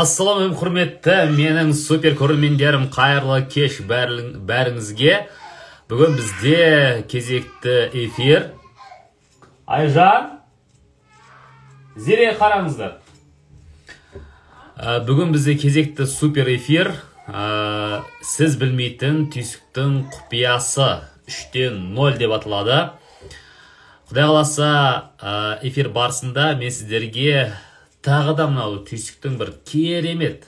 Ассалаумағалейкум, құрметті менің супер көрермендерім, қайырлы кеш бәріңізге. Бүгін бізде кезекті эфир. Айжан, Зере, қараңыздар. Бүгін бізде кезекті супер эфир. Сіз білмейтін түйсіктің құпиясы 3-0 деп аталады. Құдай қаласа, эфир барысында мен сіздерге тағы да мынау түйсіктің бір керемет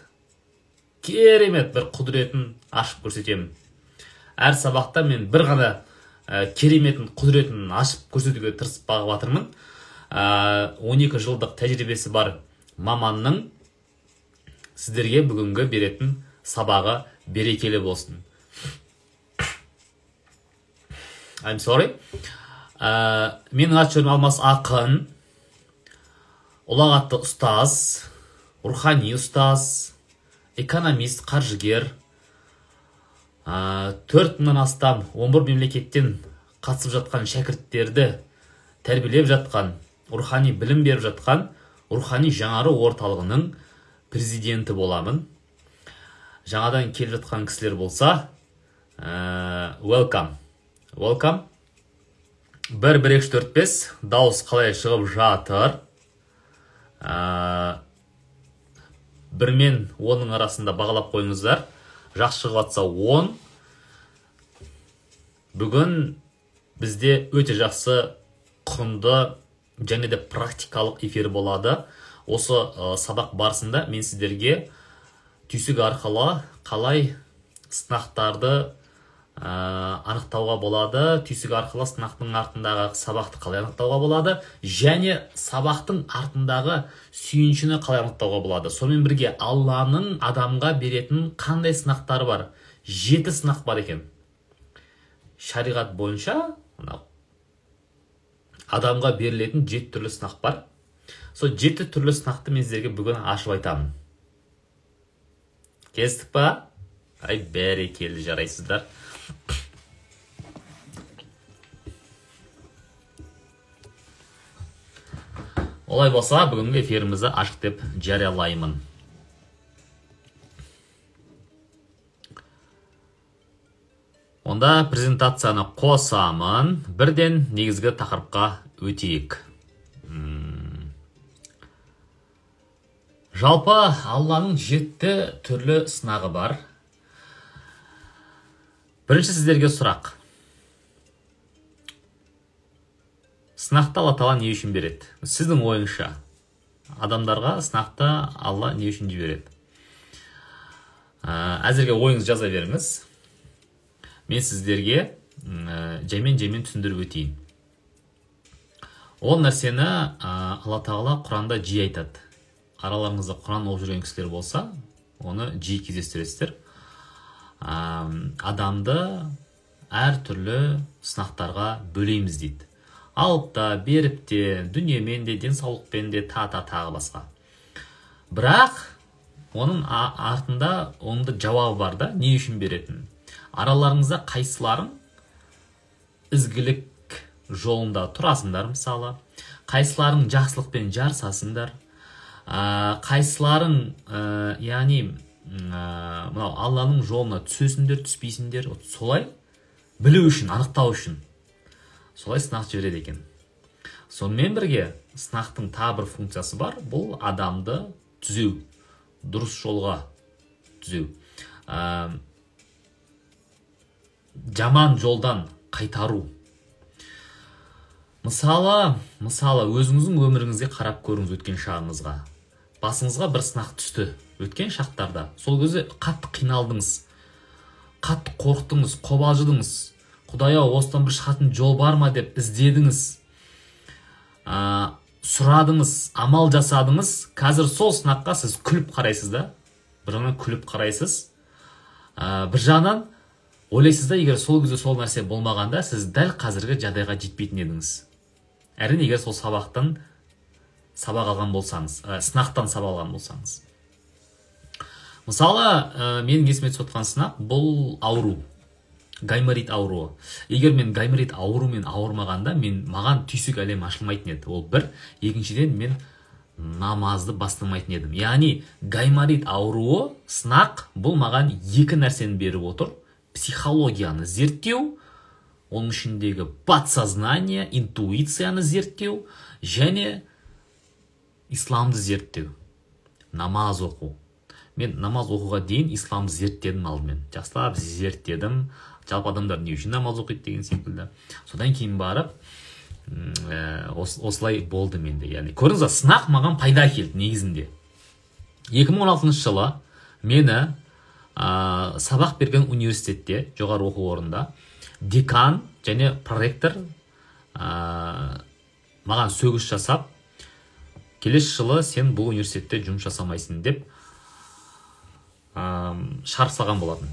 бір құдіретін ашып көрсетемін. Әр сабақта мен бір ғана кереметін құдіретін ашып көрсетуге тырысып бағып жатырмын. 12 жылдық тәжірибесі бар маманның сіздерге бүгінгі беретін сабағы берекелі болсын. I'm sorry. Менің аты-жөнім Алмас Ақын. Ұлағатты ұстаз, рухани ұстаз, экономист, қаржыгер, 4000-нан астам 11 мемлекеттен қатысып жатқан шәкірттерді тәрбиелеп жатқан, рухани білім беріп жатқан рухани жаңару орталығының президенті боламын. Жаңадан келіп жатқан кісілер болса, welcome. Welcome. 1, 1, 2, 4, 5. Дауыс қалай шығып жатыр? 1 мен 10-ның арасында бағалап қойыңыздар. Жақсы шығып жатса 10. Бүгін бізде өте жақсы, құнды және де практикалық эфир болады. Осы сабақ барысында мен сіздерге түйсік арқылы қалай сынақтарды анықтауға болады, түйсік арқылы сынақтың артындағы сабақты қалай анықтауға болады, және сабақтың артындағы сүйіншіні қалай анықтауға болады. Сонымен бірге Алланың адамға беретін қандай сынақтары бар? 7 сынақ бар екен. Шариғат бойынша адамға берілетін 7 түрлі сынақ бар. Сол 7 түрлі сынақты мен сіздерге бүгін ашып айтамын. Келістік па? Ай, бәрекелді, жарайсыздар. Олай болса, бүгінгі эфирімізді ашық деп жариялаймын. Онда презентацияны қосамын. Бірден негізгі тақырыпқа өтейік. Жалпы Алланың 7 түрлі сынағы бар. Бірінші сіздерге сұрақ. Сынақты Алла тағала не үшін береді? Сіздің ойыңызша, адамдарға сынақты Алла не үшін жібереді? Әзірге ойыңызды жаза беріңіз. Мен сіздерге жаймен-жаймен түсіндіріп өтейін. Ол нәрсені Алла тағала Құранда жиі айтады. Араларыңызда Құран оқып жүрген кісілер болса, оны жиі кездестіресіздер. Адамды әр түрлі сынақтарға бөлейміз дейді. Алып та, беріп те, дүниемен де, денсаулықпен де, тағы басқа. Бірақ оның артында оның да жауабы бар да, не үшін беретін. Араларыңызда қайсыларың ізгілік жолында тұрасыңдар, мысалы, қайсыларың жақсылықпен жарысасыңдар, қайсыларың, яғни мынау Алланың жолына түсесіңдер, түспейсіңдер, солай білу үшін, анықтау үшін солай сынақ жібереді екен. Сонымен бірге сынақтың тағы бір функциясы бар, бұл адамды түзеу, дұрыс жолға түзеу, жаман жолдан қайтару. Мысалы, өзіңіздің өміріңізге қарап көріңіз, өткен шағыңызға. Басыңызға бір сынақ түсті өткен шақтарда. Сол кезде қатты қиналдыңыз, қатты қорықтыңыз, қобалжыдыңыз. Құдай-ау, осыдан бір шығатын жол бар ма деп іздедіңіз, сұрадыңыз, амал жасадыңыз. Қазір сол сынаққа сіз күліп қарайсыз да, бір жағынан күліп қарайсыз, бір жағынан ойлайсыз да, егер сол кезде сол нәрсе болмағанда, сіз дәл қазіргі жағдайға жетпейтін едіңіз. Әрине, егер сол сабақтан сабақ алған болсаңыз, сынақтан сабақ алған болсаңыз. Мысалы, менің есіме түсіп отқан сынақ бұл ауру, гайморит ауруы. Егер мен гайморит ауруымен ауырмағанда, маған түйсік әлем ашылмайтын еді. Ол бір. Екіншіден, мен намазды бастамайтын едім. Яғни гайморит ауруы, сынақ, бұл маған екі нәрсені беріп отыр. Психологияны зерттеу, оның ішіндегі подсознание, интуицияны зерттеу және исламды зерттеу, намаз оқу. Мен намаз оқуға дейін исламды зерттедім алдымен. Жақсылап зерттедім. Жалпы адамдар не үшін намаз оқиды деген секілді. Содан кейін барып осылай болды менде. Яғни көрдіңіз ба, сынақ маған пайда әкелді негізінде. 2016 жылы мені сабақ берген университетте, жоғары оқу орнында декан және проректор маған сөгіс жасап, келесі жылы сен бұл университетте жұмыс жасамайсың деп шарт салған болатын.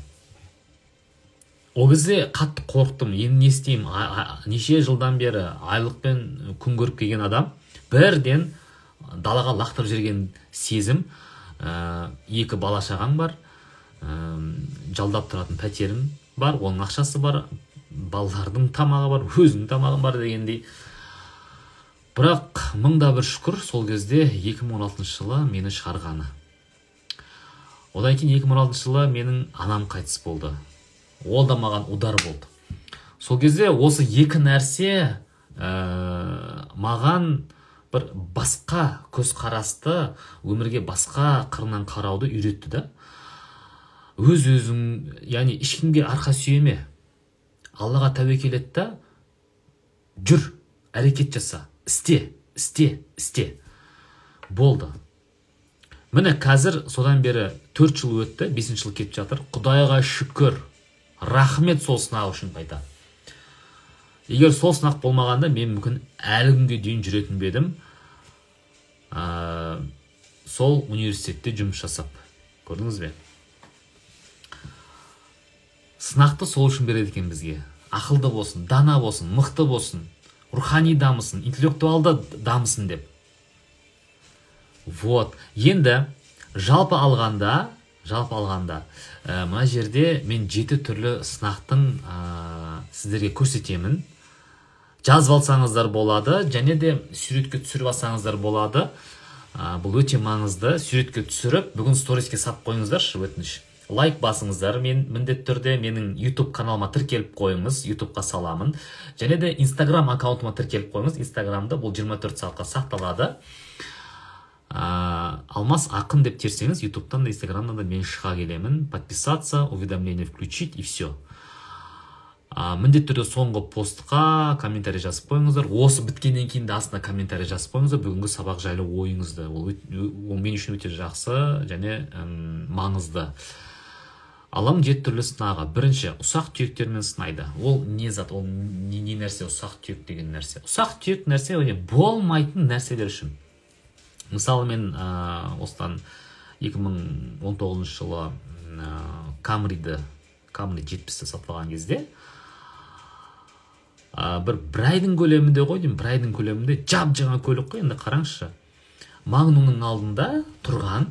Ол кезде қатты қорықтым. Енді не істеймін? Неше жылдан бері айлықпен күн көріп келген адам бірден далаға лақтырып жіберген сезім. Екі бала шағаң бар, жалдап тұратын пәтерің бар, оның ақшасы бар, балалардың тамағы бар, өзіңнің тамағың бар дегендей. Бірақ мыңда бір шүкір, сол кезде 2016 жылы мені шығарғаны. Одан кейін 2016 жылы менің анам қайтыс болды. Ол да маған удар болды. Сол кезде осы екі нәрсе маған бір басқа көзқарасты, өмірге басқа қырынан қарауды үйретті да. Өз өзің, яғни ешкімге арқа сүйеме. Аллаға тәуекел ет та, жүр, әрекет жаса, істе, істе, істе. Болды. Міне қазір содан бері 4 жыл өтті, 5 жыл кетіп жатыр. Құдайға шүкір. Рахмет сол сынақ үшін қайта. Егер сол сынақ болмағанда, мен мүмкін әлі күнге дейін жүретін бе едім. Сол университетте жұмыс жасап. Көрдіңіз бе? Сынақты сол үшін береді екен бізге. Ақылды болсын, дана болсын, мықты болсын, рухани дамысын, интеллектуалды дамысын деп. Вот. Енді жалпы алғанда, мына жерде мен 7 түрлі сынақтың сіздерге көрсетемін. Жазып алсаңыздар болады, және де суретке түсіріп алсаңыздар болады. Бұл өте маңызды. Суретке түсіріп, бүгін сториске сап қойыңыздаршы, өтініш. Лайк басыңыздар, мен міндетті түрде менің YouTube каналыма тіркеліп қойыңыз, YouTubeқа саламын. Және де Instagram аккаунтыма тіркеліп қойыңыз. Instagramда бұл 24 сағатқа сақталады. Алмас Ақын деп терсеңіз, YouTube'тан да, Instagram'дан да мен шыға келемін. Подписаться, уведомление включить и все. Міндетті түрде соңғы постқа комментарий жазып қойыңыздар. Осы біткеннен кейін де астына комментарий жазып қойыңыздар. Бүгінгі сабақ жайлы ойыңызды. Ол мен үшін өте жақсы және маңызды. Алланың 7 түрлі сынағы. Бірінші, ұсақ түйектермен сынайды. Ол не зат, ол не нәрсе, ұсақ түйек деген нәрсе. Ұсақ түйек нәрсе болмайтын нәрселер үшін. Мысалы, мен осыдан 2019 жылы Camry 70-ті сатып алған кезде бір айдың көлемінде ғой деймін, бір айдың көлемінде жап-жаңа көлік қой. Енді қараңызшы, Магнумның алдында тұрған,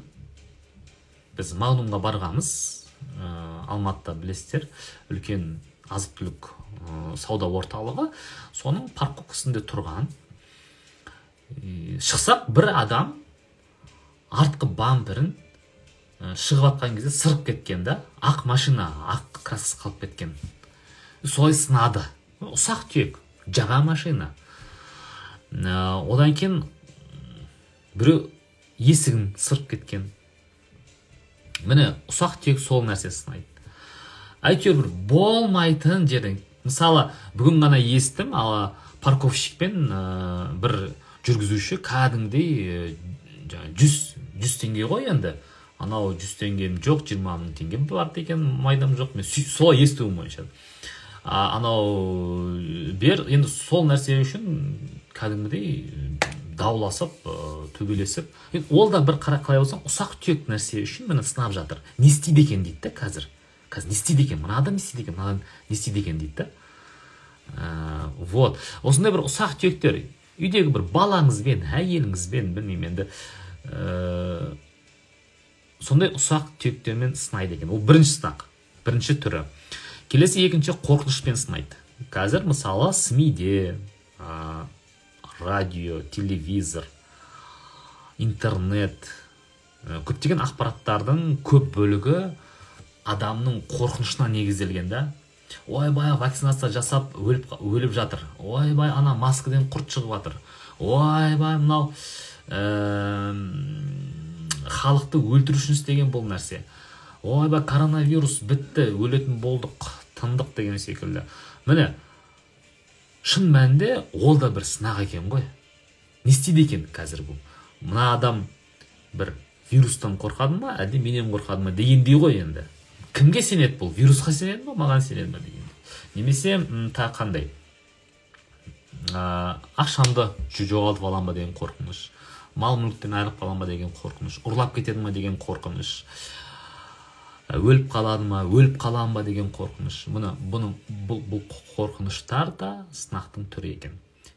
біз Магнумға барғанбыз, Алматыда білесіздер, үлкен азық-түлік сауда орталығы, соның парковкасында тұрған. Шықсақ, бір адам артқы бамперін шығып атқан кезде сырып кеткен да, ақ машина, ақ краскасы қалып кеткен. Солай сынады. Ұсақ түйек, жаңа машина. Одан кейін біреу есігін сырып кеткен. Міне, ұсақ түйек сол нәрсе сынайды. Әйтеуір бір болмайтын жерден. Мысалы, бүгін ғана естім, ал парковщикпен бір жүргізуші кәдімгідей 100 теңге ғой енді. Анау 100 теңгем жоқ, 20 мың теңгем бар деген майдам жоқ. Мен солай естуім бойынша. Анау бер, енді сол нәрсе үшін кәдімгідей дауласып, төбелесіп. Ол да бір қалай болсаң, ұсақ түйек нәрсе үшін мені сынап жатыр. Не істейді екен дейді да қазір. Қазір не істейді екен, мына адам не істейді екен, мына адам не істейді екен дейді да. Вот. Осындай бір ұсақ түйектер. Үйдегі бір балаңызбен, әйеліңізбен, білмеймін енді, сондай ұсақ түйектермен сынайды екен. Ол бірінші сынақ, бірінші түрі. Келесі екінші, қорқынышпен сынайды. Қазір мысалы СМИ-де, радио, телевизор, интернет, көптеген ақпараттардың көп бөлігі адамның қорқынышына негізделген да. Ойбай, вакцинация жасап өліп жатыр. Ойбай, ана маскадан құрт шығып жатыр. Ойбай, мынау халықты өлтіру үшін істеген бұл нәрсе. Ойбай, коронавирус бітті, өлетін болдық, тындық деген секілді. Міне, шын мәнінде ол да бір сынақ екен ғой. Не істейді екен қазір бұл? Мына адам бір вирустан қорқады ма, әлде менен қорқады ма дегендей ғой енді. Кімге сенеді бұл? Вирусқа сенеді ма, маған сенеді ма дегендей. Немесе тағы қандай? Ақшамды жоғалтып аламын ба деген қорқыныш, мал мүліктен айырылып қаламын ба деген қорқыныш, ұрлап кетеді ма деген қорқыныш, өліп қалады ма, өліп қаламын ба деген қорқыныш. Бұл қорқыныштар да сынақтың түрі екен.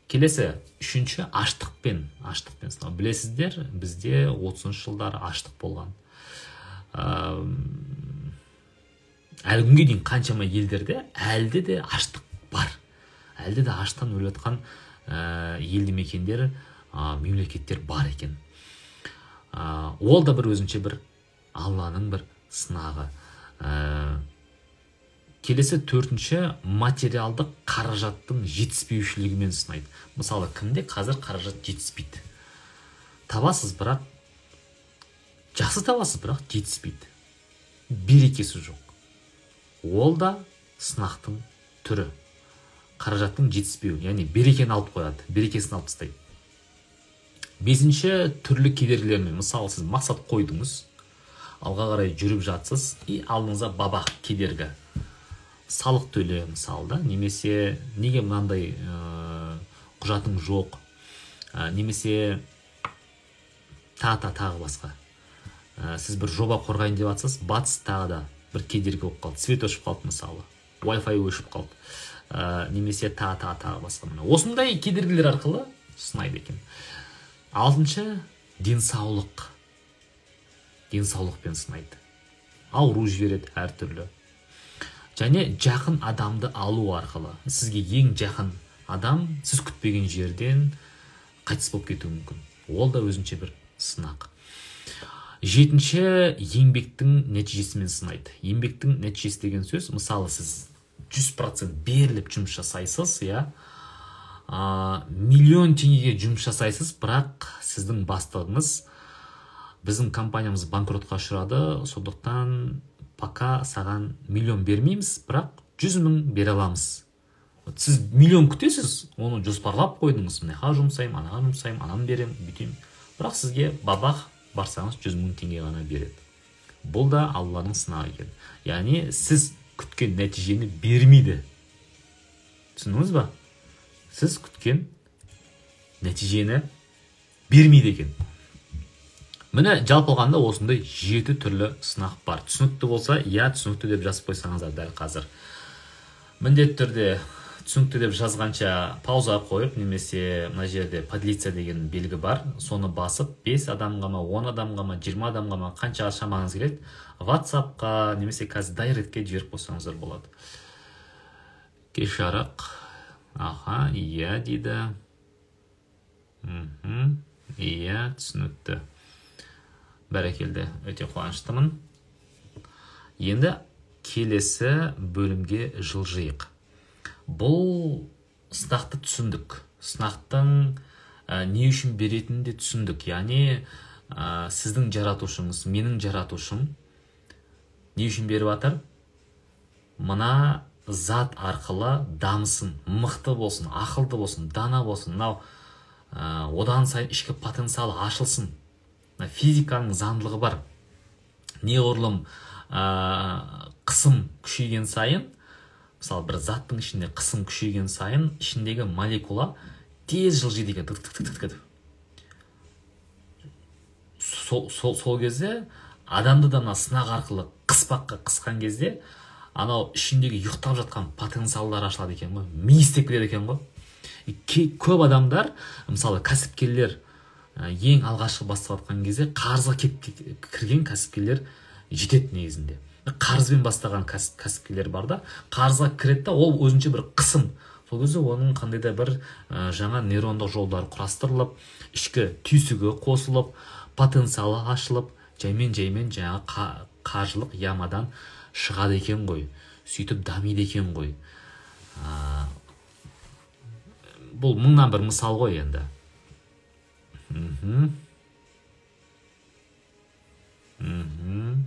Келесі, үшінші, аштықпен сынау. Білесіздер, бізде 30 жылдары аштық болған. Әлі күнге дейін қаншама елдерде әлде де аштық бар. Әлде де аштан өліп жатқан елді мекендер, мемлекеттер бар екен. Ол да бір өзінше бір Алланың бір сынағы. Келесі төртінші, материалдық қаражаттың жетіспеушілігімен сынайды. Мысалы, кімде қазір қаражат жетіспейді? Табасыз, бірақ жақсы табасыз, бірақ жетіспейді. Берекесі жоқ. Ол да сынақтың түрі. Қаражаттың жетіспеуі, яғни берекені алып қояды, берекесін алып тастайды. Бесінші, түрлі кедергілермен. Мысалы, сіз мақсат қойдыңыз, алға қарай жүріп жатсыз, и алдыңызда бабақ кедергі. Салық төле, мысалы, да, немесе неге мынандай құжатың жоқ, немесе тағы басқа. Сіз бір жоба қорғайын деп жатсыз, батыс тағы да бір кедергі болып қалды, свет өшіп қалды, мысалы, Wi-Fi өшіп қалды, немесе тағы басқа. Осындай кедергілер арқылы сынайды екен. Алтыншы, денсаулық. Денсаулықпен сынайды. Ауру жібереді әртүрлі. Және жақын адамды алу арқылы. Сізге ең жақын адам сіз күтпеген жерден қайтыс болып кетуі мүмкін. Ол да өзінше бір сынақ. Жетінші, еңбектің нәтижесімен сынайды. Еңбектің нәтижесі деген сөз, мысалы, сіз 100% беріліп жұмыс жасайсыз, иә, миллион теңгеге жұмыс жасайсыз, бірақ сіздің бастығыңыз, біздің компаниямыз банкротқа ұшырады, сондықтан пока саған миллион бермейміз, бірақ 100 мың бере аламыз. Сіз миллион күтесіз, оны жоспарлап қойдыңыз, мынаға жұмсаймын, анаға жұмсаймын, ананы беремін, бүйтемін. Бірақ сізге бабах барсаңыз 100 мың теңге ғана береді. Бұл да Алланың сынағы екен. Яғни сіз күткен нәтижені бермейді. Түсіндіңіз ба? Сіз күткен нәтижені бермейді екен. Міне, жалпы алғанда осындай 7 түрлі сынақ бар. Түсінікті болса, иә, түсінікті деп жазып қойсаңыздар дәл қазір. Міндетті түрде түсінікті деп жазғанша пауза қойып, немесе мына жерде поделиться деген белгі бар, соны басып 5 адамға ма, 10 адамға ма, 20 адамға ма, қанша шамаңыз келеді, WhatsApp-қа немесе қазір директке жіберіп қойсаңыздар болады. Кеш жарық. Аха, иә дейді. Иә, түсінікті. Бәрекелді, өте қуаныштымын. Енді келесі бөлімге жылжиық. Бұл сынақты түсіндік. Сынақтың не үшін беретінін де түсіндік. Яғни сіздің жаратушыңыз, менің жаратушым не үшін беріп жатыр? Мына зат арқылы дамысын, мықты болсын, ақылды болсын, дана болсын, мынау одан сайын ішкі потенциалы ашылсын. Физиканың заңдылығы бар. Неғұрлым қысым күшейген сайын, мысалы бір заттың ішінде қысым күшейген сайын, ішіндегі молекула тез жылжиды екен. Тік-тік-тік-тік. Сол кезде адамды да мына сынақ арқылы қыспаққа қысқан кезде анау ішіндегі ұйықтап жатқан потенциалдар ашылады екен ғой, ми істеп кетеді екен ғой. Көп адамдар, мысалы кәсіпкерлер, ең алғашқы бастап жатқан кезде қарызға кірген кәсіпкерлер жетеді негізінде. Қарызбен бастаған кәсіпкерлер бар да, қарызға кіреді да, ол өзінше бір қысым. Сол кезде оның қандай да бір жаңа нейрондық жолдар құрастырылып, ішкі түйсігі қосылып, потенциалы ашылып, жаймен-жаймен жаңа қаржылық ямадан шығады екен ғой, сөйтіп дамиды екен ғой. Бұл мыңнан бір мысал ғой енді.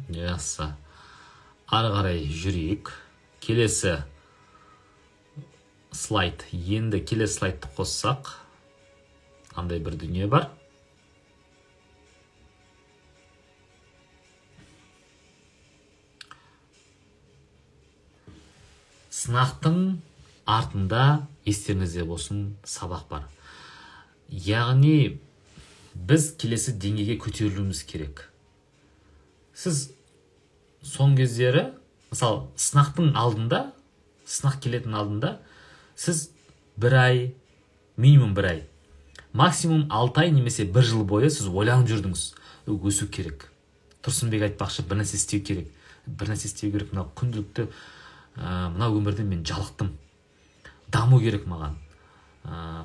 Жақсы. Ары қарай жүрейік. Келесі слайд. Енді келесі слайдты қоссақ, қандай бір дүние бар? Сынақтың артында, естеріңізде болсын, сабақ бар. Яғни біз келесі деңгейге көтерілуіміз керек. Сіз соң кездері, мысалы, сынақтың алдында, сынақ келетін алдында, сіз бір ай, минимум бір ай, максимум 6 ай немесе бір жыл бойы сіз ойланып жүрдіңіз. Өсу керек. Тұрсынбек айтпақшы, бір нәрсе істеу керек. Бір нәрсе істеу керек. Мынау күнделікті, мына өмірден мен жалықтым. Даму керек маған.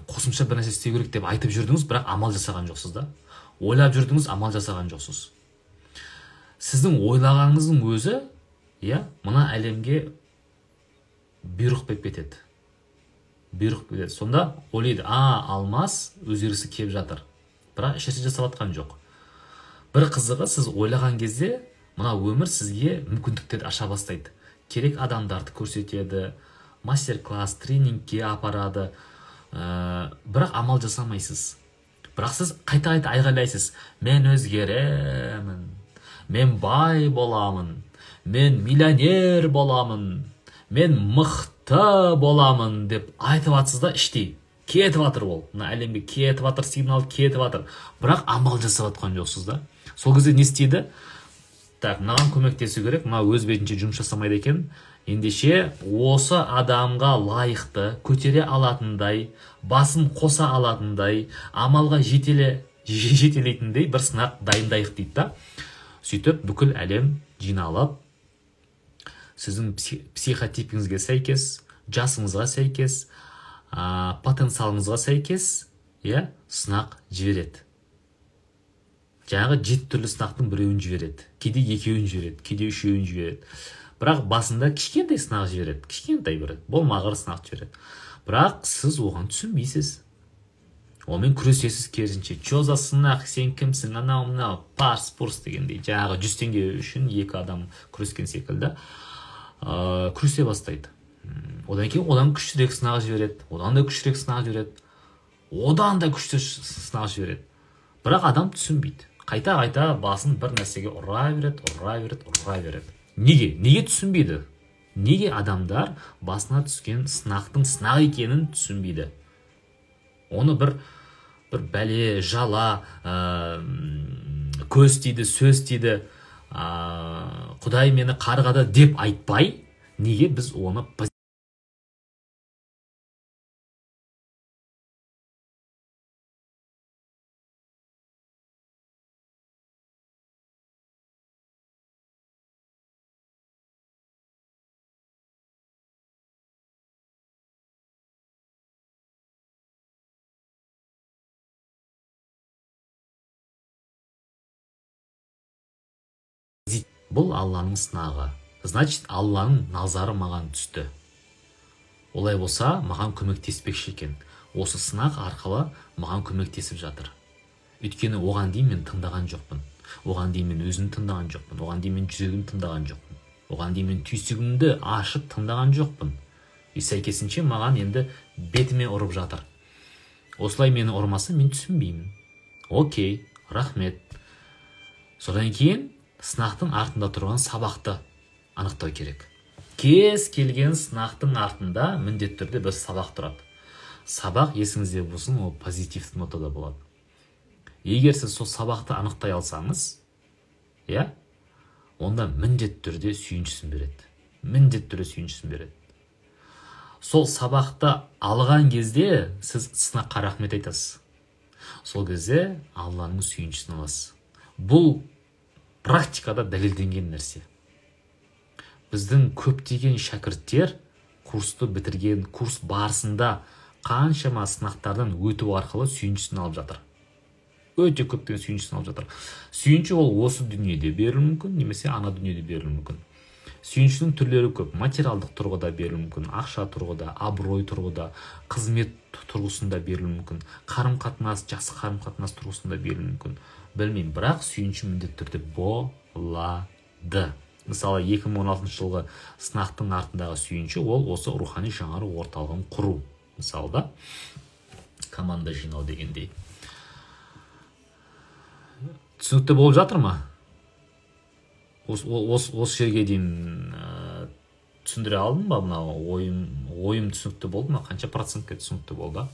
Қосымша бір нәрсе істеу керек деп айтып жүрдіңіз, бірақ амал жасаған жоқсыз да. Ойлап жүрдіңіз, амал жасаған жоқсыз. Сіздің ойлағаныңыздың өзі, иә, мына әлемге бұйрық беріп кетеді. Бұйрық береді. Сонда ойлайды, Алмас өзгерісі келіп жатыр. Бірақ ешнәрсе жасап жатқан жоқ. Бір қызығы, сіз ойлаған кезде мына өмір сізге мүмкіндіктерді аша бастайды. Керек адамдарды көрсетеді, мастер-класс, тренингке апарады. Бірақ амал жасамайсыз. Бірақ сіз қайта-қайта айғайлайсыз. Мен өзгеремін, мен бай боламын, мен миллионер боламын, мен мықты боламын деп айтып атсыз да іштей. Кетіп жатыр ол. Мына әлемге кетіп жатыр, сигнал кетіп жатыр. Бірақ амал жасап жатқан жоқсыз да. Сол кезде не істейді? Так, мынаған көмектесу керек, мына өз бетінше жұмыс жасамайды екен. Ендеше осы адамға лайықты, көтере алатындай, басын қоса алатындай, амалға жетелейтіндей бір сынақ дайындайық дейді да. Сөйтіп бүкіл әлем жиналып, сіздің психотипіңізге сәйкес, жасыңызға сәйкес, потенциалыңызға сәйкес, иә, сынақ жібереді. Жаңағы 7 түрлі сынақтың біреуін жібереді, кейде екеуін жібереді, кейде үшеуін жібереді. Бірақ басында кішкентай сынақ жібереді, кішкентай бір болмағыр сынақ жібереді. Бірақ сіз оған түсінбейсіз. Онымен күресесіз керісінше. Чё за сынақ, сен кімсің, анау мынау, парс-пурс дегендей. Жаңағы 100 теңге үшін екі адам күрескен секілді күресе бастайды. Одан кейін одан күштірек сынақ жібереді, одан да күштірек сынақ жібереді, одан да күшті сынақ жібереді. Бірақ адам түсінбейді. Қайта-қайта басын бір нәрсеге ұра береді, ұра береді, ұра береді. Неге? Неге түсінбейді? Неге адамдар басына түскен сынақтың сынақ екенін түсінбейді? Оны бір бәле, жала, көз тиді, сөз тиді, Құдай мені қарғады деп айтпай, неге біз оны Бұл Алланың сынағы. Значит, Алланың назары маған түсті. Олай болса, маған көмектеспекші екен. Осы сынақ арқылы маған көмектесіп жатыр. Өйткені оған дейін мен тыңдаған жоқпын. Оған дейін мен өзімді тыңдаған жоқпын. Оған дейін мен жүрегімді тыңдаған жоқпын. Оған дейін мен түйсігімді ашып тыңдаған жоқпын. И сәйкесінше маған енді бетіме ұрып жатыр. Осылай мені ұрмаса, мен түсінбеймін. Окей, рахмет. Содан кейін сынақтың артында тұрған сабақты анықтау керек. Кез келген сынақтың артында міндетті түрде бір сабақ тұрады. Сабақ есіңізде болсын, ол позитивті нотада болады. Егер сіз сол сабақты анықтай алсаңыз, иә, онда міндетті түрде сүйіншісін береді. Міндетті түрде сүйіншісін береді. Сол сабақты алған кезде сіз сынаққа рахмет айтасыз. Сол кезде Алланың сүйіншісін аласыз. Бұл практикада дәлелденген нәрсе. Біздің көптеген шәкірттер Курсты бітірген, курс барысында қаншама сынақтардан өту арқылы сүйіншісін алып жатыр. Өте көптеген сүйіншісін алып жатыр. Сүйінші ол осы дүниеде берілуі мүмкін, немесе ана дүниеде берілуі мүмкін. Сүйіншінің түрлері көп. Материалдық тұрғыда берілуі мүмкін, ақша тұрғыда, абырой тұрғыда, қызмет тұрғысында берілуі мүмкін, қарым-қатынас, жақсы қарым-қатынас тұрғысында берілуі мүмкін. Білмеймін, бірақ сүйінші міндетті түрде болады. Мысалы, 2016 жылғы сынақтың артындағы сүйінші ол осы рухани жаңару орталығын құру. Мысалы да, команда жинау дегендей. Түсінікті болып жатыр ма? Осы жерге дейін түсіндіре алдым ба? Мына ойым түсінікті болды ма? Қанша процентке түсінікті болды?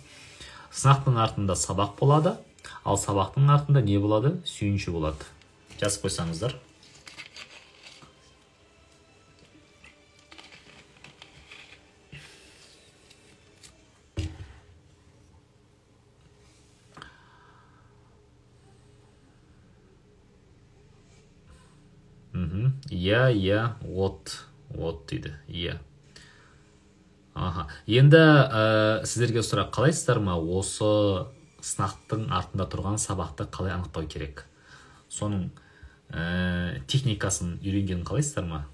Сынақтың артында сабақ болады, ал сабақтың артында не болады? Сүйінші болады. Жазып қойсаңыздар. Иә, иә, от, от дейді. Иә. Аха. Енді сіздерге сұрақ, қалайсыздар ма осы сынақтың артында тұрған сабақты қалай анықтау керек? Соның техникасын үйренгенін қалайсыздар ма?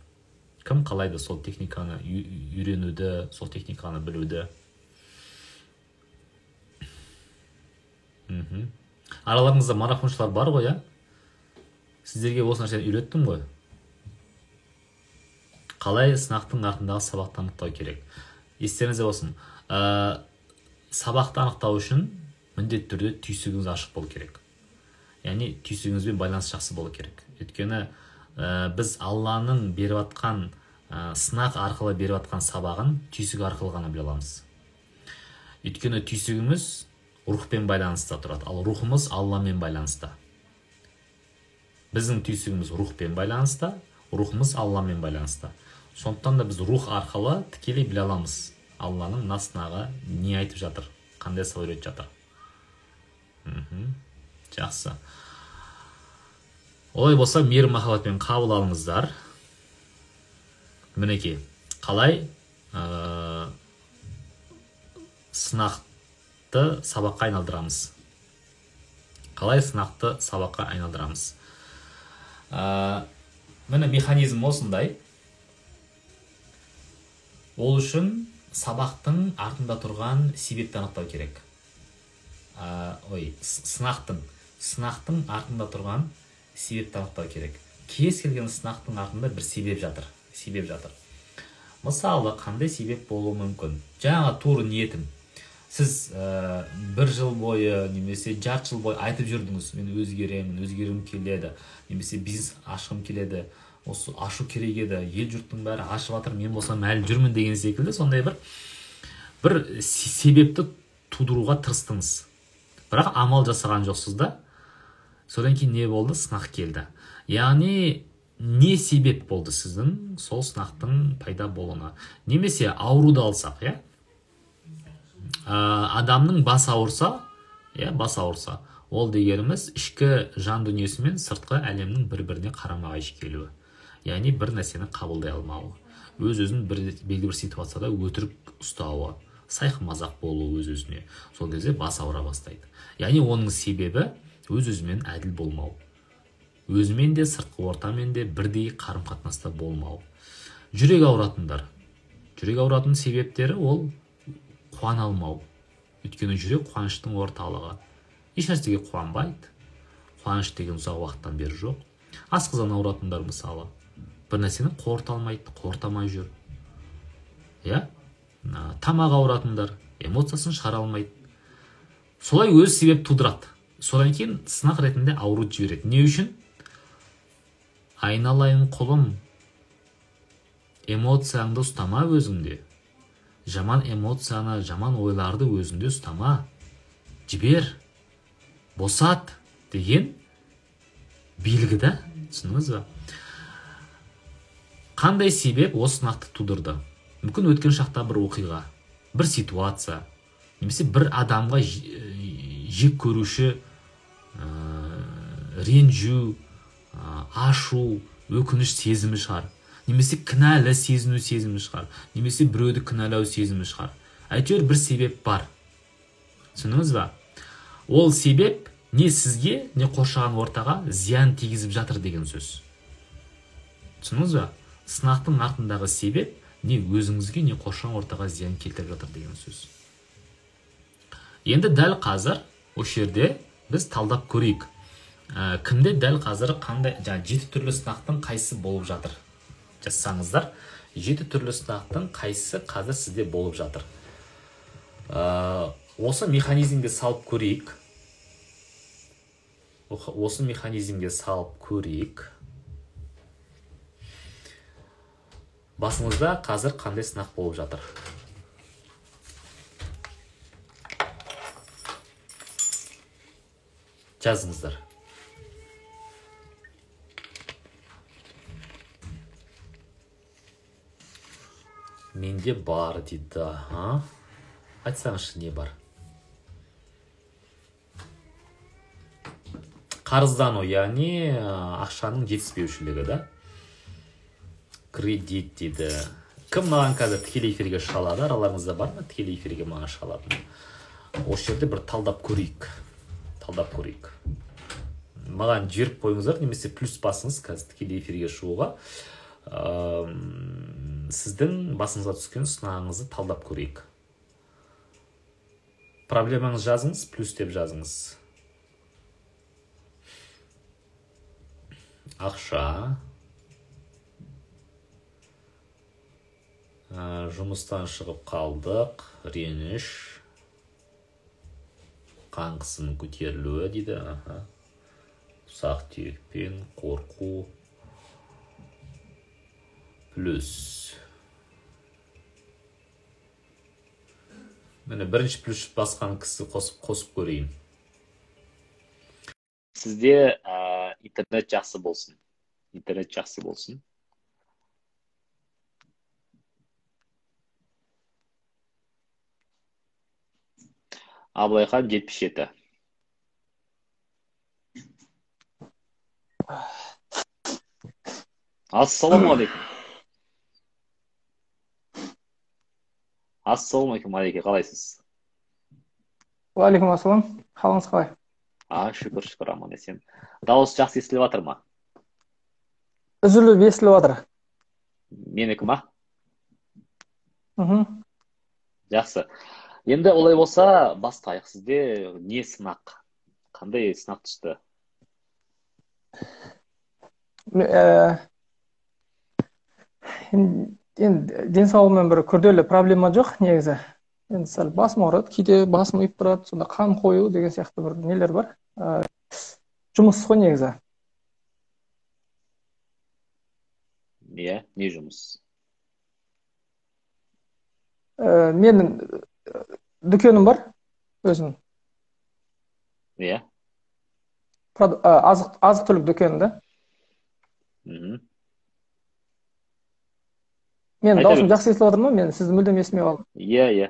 Кім қалайды сол техниканы үйренуді, сол техниканы білуді? Араларыңызда марафоншылар бар ғой, иә? Сіздерге осы нәрсені үйреттім ғой. Қалай сынақтың артындағы сабақты анықтау керек? Естеріңізде болсын. Сабақты анықтау үшін міндетті түрде түйсігіңіз ашық болу керек. Яғни түйсігіңізбен байланыс жақсы болу керек. Өйткені біз Алланың беріп атқан, сынақ арқылы беріп атқан сабағын түйсік арқылы ғана біле аламыз. Өйткені түйсігіміз рухпен байланыста тұрады, ал рухымыз Алламен байланыста. Біздің түйсігіміз рухпен байланыста, рухымыз Алламен байланыста. Сондықтан да біз рух арқылы тікелей біле аламыз Алланың мына сынағы не айтып жатыр, қандай сабақ үйретіп жатыр. Жақсы. Олай болса, мейірім махаббатпен қабыл алыңыздар. Мінекей, қалай сынақты сабаққа айналдырамыз? Қалай сынақты сабаққа айналдырамыз? Міне механизм осындай. Ол үшін сабақтың артында тұрған себепті анықтау керек. Сынақтың артында тұрған себепті анықтау керек. Кез келген сынақтың артында бір себеп жатыр. Себеп жатыр. Мысалы, қандай себеп болуы мүмкін? Жаңа тур ниетім. Сіз бір жыл бойы немесе жарты жыл бойы айтып жүрдіңіз, мен өзгеремін, өзгергім келеді, немесе бизнес ашқым келеді, осы ашу керек еді, ел жұрттың бәрі ашып жатыр, мен болсам әлі жүрмін деген секілді сондай бір себепті тудыруға тырыстыңыз. Бірақ амал жасаған жоқсыз да. Содан кейін не болды? Сынақ келді. Яғни не себеп болды сіздің сол сынақтың пайда болуына? Немесе ауруды алсақ, иә? Адамның бас ауырса, иә, бас ауырса, ол дегеніміз ішкі жан дүниесі мен сыртқы әлемнің бір-біріне қарама-қайшы келуі. Яғни бір нәрсені қабылдай алмауы, өз-өзін белгілі бір ситуацияда өтірік ұстауы, сайқымазақ болуы өз-өзіне. Сол кезде бас ауыра бастайды. Яғни оның себебі өз-өзімен әділ болмау. Өзімен де сыртқы ортамен де бірдей қарым-қатынаста болмау. Жүрек ауыратындар. Жүрек ауыратын себептері ол қуана алмау. Өйткені жүрек қуаныштың орталығы. Еш нәрсеге қуанбайды. Қуаныш деген ұзақ уақыттан бері жоқ. Асқазан ауыратындар мысалы бір нәрсені қорыта алмайды, қорыта алмай жүр. Иә? Тамақ ауыратындар эмоциясын шығара алмайды. Солай өз себеп тудырады. Содан кейін сынақ ретінде ауру жібереді. Не үшін? Айналайын құлым, эмоцияңды ұстама өзіңде. Жаман эмоцияны, жаман ойларды өзіңде ұстама. Жібер, босат деген белгі да, түсіндіңіз ба? Қандай себеп осы сынақты тудырды? Мүмкін өткен шақта бір оқиға, бір ситуация, немесе бір адамға жек көруші, ренжу, ашу, өкініш сезімі шығар. Немесе кінәлі сезіну сезімі шығар, немесе біреуді кінәлау сезімі шығар. Әйтеуір бір себеп бар. Түсіндіңіз ба? Ол себеп не сізге, не қоршаған ортаға зиян тигізіп жатыр деген сөз. Түсіндіңіз ба? Сынақтың артындағы себеп не өзіңізге, не қоршаған ортаға зиян келтіріп жатыр деген сөз. Енді дәл қазір осы жерде біз талдап көрейік. Кімде дәл қазір қандай, жаңа 7 түрлі сынақтың қайсысы болып жатыр? Жазсаңыздар, 7 түрлі сынақтың қайсысы қазір сізде болып жатыр? Осы механизмге салып көрейік. Осы механизмге салып көрейік. Басыңызда қазір қандай сынақ болып жатыр? Жазыңыздар. Менде бар дейді. Айтсаңызшы, не бар? Қарыздану, яғни ақшаның жетіспеушілігі, да? Кредит дейді. Кім маған қазір тікелей эфирге шыға алады? Араларыңызда бар ма тікелей эфирге маған шыға алатын? Осы жерде бір талдап көрейік. Талдап көрейік. Маған жіберіп қойыңыздар, немесе плюс басыңыз қазір тікелей эфирге шығуға. Сіздің басыңызға түскен сынағыңызды талдап көрейік. Проблемаңызды жазыңыз, плюс деп жазыңыз. Ақша, жұмыстан шығып қалдық, реніш, қан қысымының көтерілуі дейді. Ұсақ түйекпен қорқу, плюс. Міне бірінші плюс басқан кісі қосып көрейін. Сізде интернет жақсы болсын. Интернет жақсы болсын. Абылайхан 77. Ассалаумағалейкум. Ассалаумағалейкум, Алеке, қалайсыз? Уағалейкум ассалам. Қалыңыз қалай? Шүкір, шүкір, аман есен. Дауыс жақсы естіліп жатыр ма? Үзіліп естіліп жатыр. Менікі ма? Жақсы. Енді олай болса, бастайық. Сізде не сынақ? Қандай сынақ түсті? Енді денсаулығыммен бір күрделі проблема жоқ негізі. Енді сәл басым ауырады, кейде басым ұйып тұрады, сонда қан қою деген сияқты бір нелер бар. Жұмыс қой негізі. Иә, не жұмыс? Менің дүкенім бар өзім. Иә. Азық-түлік дүкені да. Мен даусым жақсы естіліп жатыр ма? Мен сізді мүлдем естімей қалдым. Иә, иә.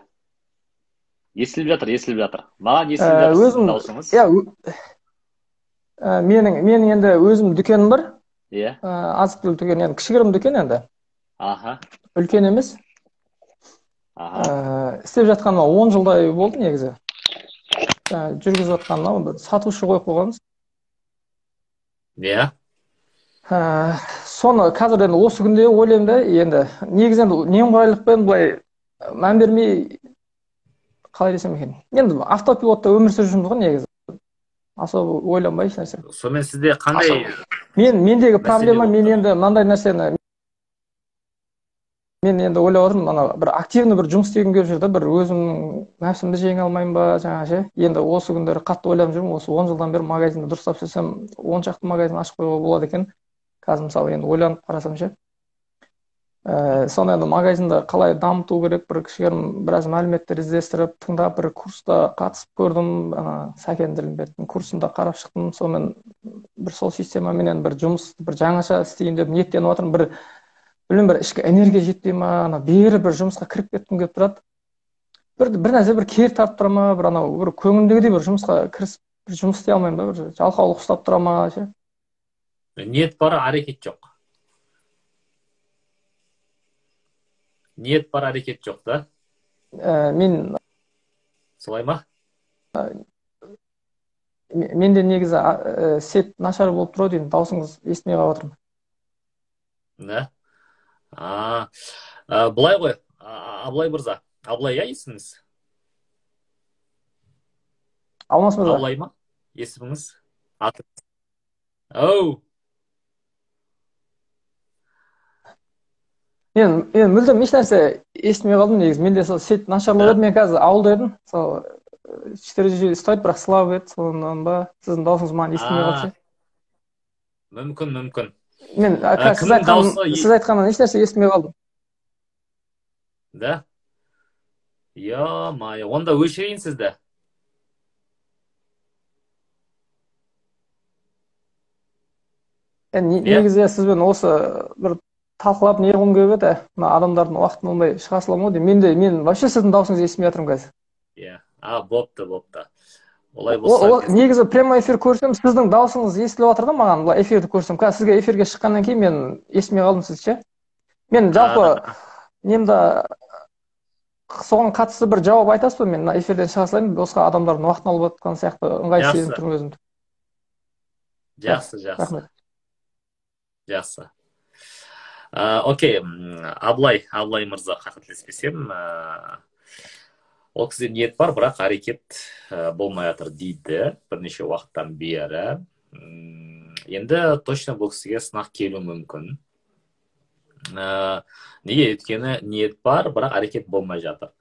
Естіліп жатыр, естіліп жатыр. Маған естіліп жатыр сіздің даусыңыз. Иә, менің енді өзім дүкенім бар. Иә. Азық-түлік дүкені, енді кішігірім дүкен енді. Аха. Үлкен емес. Аха. Істеп жатқаныма 10 жылдай болды негізі. Жүргізіп жатқаныма бір сатушы қойып қойғанбыз. Иә. Соны қазір енді осы күнде ойлаймын да, енді негізі енді немқұрайлықпен былай мән бермей, қалай десем екен, енді автопилотта өмір сүріп жүрміз ғой негізі, особо ойланбай еш нәрсе. Сонымен сізде қандай мендегі проблема, мен енді мынандай нәрсені мен енді ойлап отырмын, ана бір активный бір жұмыс істегім келіп жүр да, бір өзімнің нәпсімді жеңе алмаймын ба жаңа ше. Енді осы күндері қатты ойланып жүрмін, осы 10 жылдан бері магазинді дұрыстап істесем, 10 шақты магазин ашып қоюға болады екен. Қазір мысалы енді ойланып қарасам ше. Соны енді магазинді қалай дамыту керек, бір кішігірім біраз мәліметтер іздестіріп, тыңдап, бір курста қатысып көрдім, ана Сәкен Ділімбеттің курсында қарап шықтым. Сонымен бір сол системаменен бір жұмыс, бір жаңаша істейін деп ниеттеніп жатырмын. Бір білмеймін, бір ішкі энергия жетпей ма, ана бері бір жұмысқа кіріп кеткім келіп тұрады. Бір нәрсе бір кері тартып тұра ма, бір анау бір көңілімдегідей бір жұмысқа кірісіп бір жұмыс істей алмаймын да, бір жалқаулық ұстап тұра ма ше. Ниет бар, әрекет жоқ. Ниет бар, әрекет жоқ, да? Мен солай ма? Менде негізі сет нашар болып тұр деймін, даусыңыз естімей қалып жатырмын. Да? Былай ғой, Абылай мырза. Абылай, иә, есіміңіз? Алмас мырза. Абылай ма? Есіміңіз? Аты. Оу. Мен мүлдем еш нәрсе естімей қалдым негізі. Менде сол сет нашарлау еді, мен қазір ауылда едім. Сол 4G ұстайды, бірақ слабый еді, сонан ба сіздің даусыңыз маған естілмей қалды. Мүмкін, мүмкін. Мен сіз айтқаннан еш нәрсе естімей қалдым. Да? Ё-моё, онда өшірейін сізді. Негізі сізбен осы бір талқылап не қылғым келіп еді, мына адамдардың уақытын алмай шыға саламын ғой деймін. Мен вообще сіздің даусыңызды естімей жатырмын қазір. Иә. Бопты, бопты. Олай болса. Негізі прямой эфир көрсем, сіздің даусыңыз естіліп жатыр да маған, былай эфирді көрсем. Қазір сізге эфирге шыққаннан кейін мен естімей қалдым сізді ше. Мен жалпы немді соған қатысты бір жауап айтасыз ба? Мен мына эфирден шыға салайын, босқа адамдардың уақытын алып жатқан сияқты ыңғайсыз сезініп тұрмын өзімді. Жақсы, жақсы. Жақсы. Окей, Абылай мырза, қателеспесем, ол кісіде ниет бар, бірақ әрекет болмай жатыр дейді бірнеше уақыттан бері. Енді точно бұл кісіге сынақ келуі мүмкін. Неге? Өйткені ниет бар, бірақ әрекет болмай жатыр.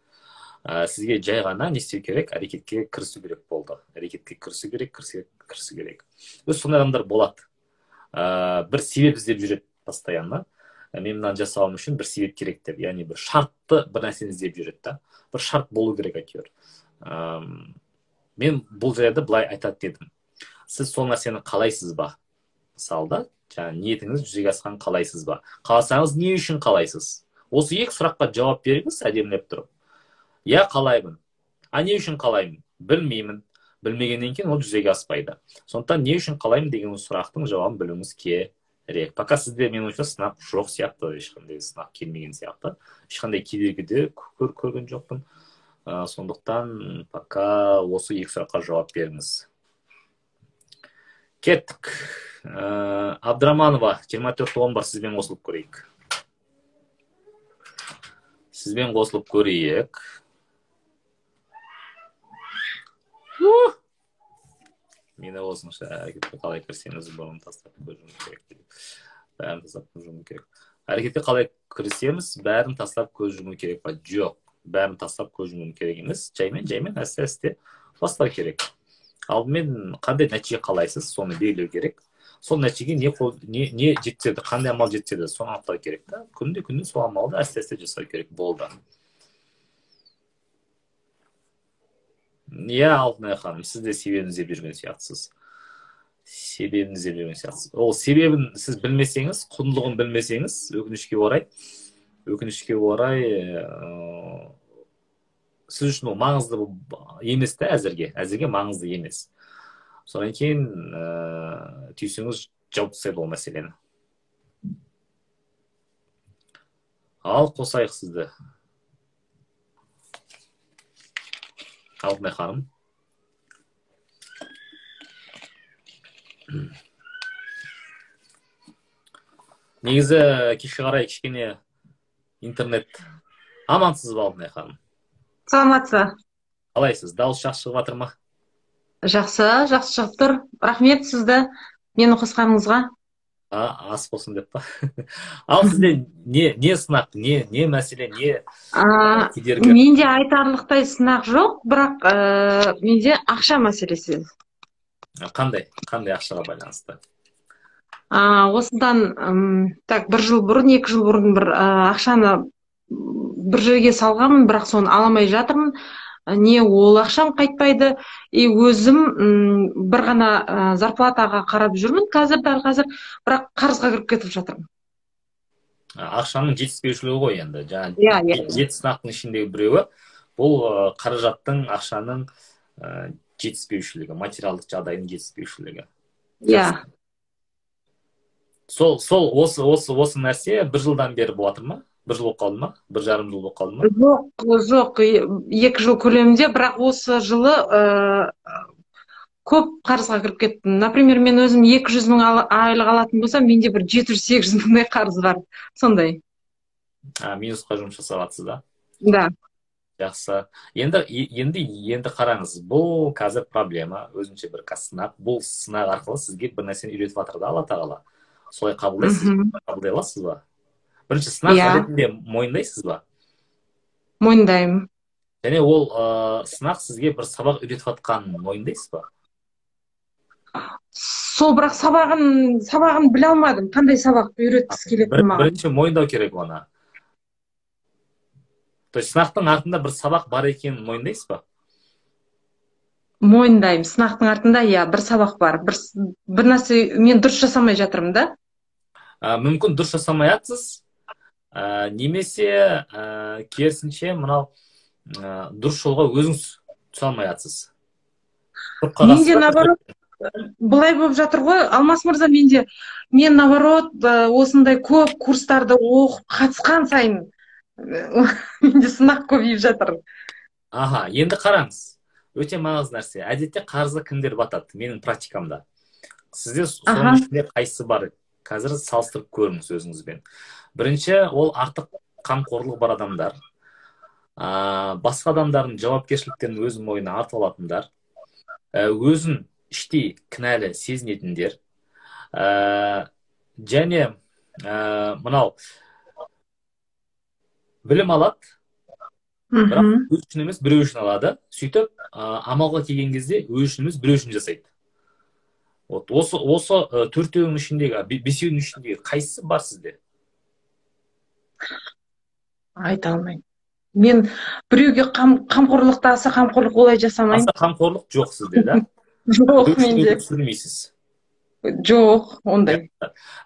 Сізге жай ғана не істеу керек? Әрекетке кірісу керек болды. Әрекетке кірісу керек, кірісу керек. Өз сондай адамдар болады. Бір себеп іздеп жүреді постоянно. Мен мынаны жасауым үшін бір себеп керек деп, яғни бір шартты бір нәрсені іздеп жүреді да. Бір шарт болу керек әйтеуір. Мен бұл жерде былай айтады дедім. Сіз сол нәрсені қалайсыз ба? Мысалы да, жаңа ниетіңіз жүзеге асқан қалайсыз ба? Қаласаңыз не үшін қалайсыз? Осы екі сұраққа жауап беріңіз әдемілеп тұрып. Я қалаймын. А не үшін қалаймын? Білмеймін. Білмегеннен кейін ол жүзеге аспайды. Сондықтан не үшін қалаймын деген сұрақтың жауабын білуіңіз керек. Пока сізде менің ойымша сынақ жоқ сияқты, ешқандай сынақ келмеген сияқты, ешқандай кедергі де көрген жоқпын. Сондықтан пока осы екі сұраққа жауап беріңіз. Кеттік. Абдраманова, 24:11, сізбен қосылып көрейік. Сізбен қосылып көрейік. Мені осынша әрекетке қалай кірсеңіз, бұрын тастап көз жұму керек дейді. Бәрін тастап көз жұму керек. Әрекетке қалай кірісеміз, бәрін тастап көз жұму керек па? Жоқ, бәрін тастап көз жұму керек емес. Жаймен, жаймен, әсте-әсте бастау керек. Алдымен қандай нәтиже қалайсыз, соны белгілеу керек. Сол нәтижеге не жеткізеді, қандай амал жеткізеді, соны анықтау керек та. Күнде-күнде сол амалды әсте-әсте жасау керек болды. Иә, Алтынай ханым, сіз де себебін іздеп жүрген сияқтысыз. Себебін іздеп жүрген сияқтысыз. Ол себебін сіз білмесеңіз, құндылығын білмесеңіз, өкінішке орай, сіз үшін ол маңызды емес та әзірге, әзірге маңызды емес. Содан кейін түйсіңіз жауып тастайды ол мәселені. Ал қосайық сізді. Алтынай ханым. Негізі кешке қарай кішкене интернет. Амансыз ба, Алтынай ханым? Саламатсыз ба? Қалайсыз? Дауыс жақсы шығып жатыр ма? Жақсы, жақсы шығып тұр. Рахмет сізді мені қосқаныңызға. Ас болсын деп па? Ал сізде не сынақ, не мәселе, не кедергі? Менде айтарлықтай сынақ жоқ, бірақ менде ақша мәселесі. Қандай ақшаға байланысты? Осыдан так бір жыл бұрын, 2 жыл бұрын бір ақшаны бір жерге салғанмын, бірақ соны ала алмай жатырмын. Не ол ақшам қайтпайды, и өзім бір ғана зарплатаға қарап жүрмін қазір, дәл қазір, бірақ қарызға кіріп кетіп жатырмын. Ақшаның жетіспеушілігі ғой енді. Жаңа жеті сынақтың ішіндегі біреуі бұл қаражаттың, ақшаның жетіспеушілігі, материалдық жағдайдың жетіспеушілігі. Иә. Сол осы нәрсе бір жылдан бері болып жатыр ма? Бір жыл болып қалды ма? 1,5 жыл болып қалды ма? Жоқ, 2 жыл көлемінде, бірақ осы жылы көп қарызға кіріп кеттім. Например, мен өзім 200 000 айлық алатын болсам, менде бір 700-800 мыңдай қарыз бар сондай. А, минусқа жұмыс жасап жатсыз да? Да. Жақсы. Енді қараңыз, бұл қазір проблема, өзінше бір сынақ. Бұл сынақ арқылы сізге бір нәрсені үйретіп жатыр да Алла Тағала. Солай қабылдайсыз, қабылдай аласыз ба? Бірінші сынақ ретінде мойындайсыз ба? Мойындаймын. Және ол сынақ сізге бір сабақ үйретіп жатқанын мойындайсыз ба? Сол, бірақ сабағын біле алмадым, қандай сабақ үйреткісі келетінін маған. Бірінші мойындау керек оны. То есть сынақтың артында бір сабақ бар екенін мойындайсыз ба? Мойындаймын, сынақтың артында, иә, бір сабақ бар, бір нәрсе мен дұрыс жасамай жатырмын да. Мүмкін, дұрыс жасамай жатсыз, немесе керісінше, мынау дұрыс жолға өзіңіз түсе алмай жатсыз. Тұрып қаласыз Менде ба? наоборот былай болып жатыр ғой, Алмас мырза, менде, мен наоборот осындай көп курстарды оқып, қатысқан сайын менде сынақ көбейіп жатыр. Аха, енді қараңыз, өте маңызды нәрсе. Әдетте қарызға кімдер батады менің практикамда? Сізде соның ішінде қайсысы бар, қазір салыстырып көріңіз өзіңізбен. Бірінші, ол артық қамқорлығы бар адамдар, басқа адамдардың жауапкершіліктерін өз мойнына артып алатындар, өзін іштей кінәлі сезінетіндер, және мынау білім алады, бірақ өзі үшін емес, біреу үшін алады. Сөйтіп амалға келген кезде өзі үшін емес, біреу үшін жасайды. Вот осы төртеуінің ішіндегі, бесеуінің ішіндегі қайсысы бар сізде? Айта алмаймын, мен біреуге қамқорлықты, аса қамқорлық олай жасамаймын. Аса қамқорлық жоқ сізде да? Жоқ. Біреу үшін Менде өмір сүрмейсіз. Жоқ ондай.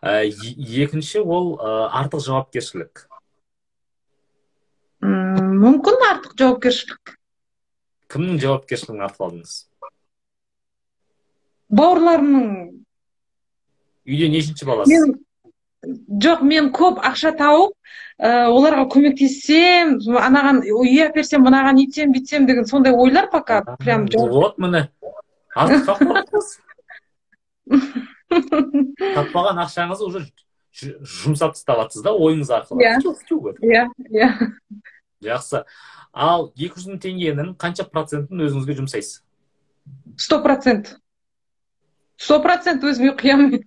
Екінші, ол артық жауапкершілік. Мүмкін, артық жауапкершілік. Кімнің жауапкершілігін артып алдыңыз? Бауырларымның. Үйде нешінші баласыз? Мен, жоқ, мен көп ақша тауып, оларға көмектессем, анаған үй әперсем, мынаған үйтсем, бүйтсем деген сондай ойлар пока прям жоқ. Вот міне, артық қамқорлық. Таппаған ақшаңызды уже жұмсап тастап жатсыз да ойыңыз арқылы. Иә. Тюк, тюк етіп. Иә. Жақсы. Ал 200 000 теңгенің қанша процентін өзіңізге жұмсайсыз? 100%, 100% өзіме құямын.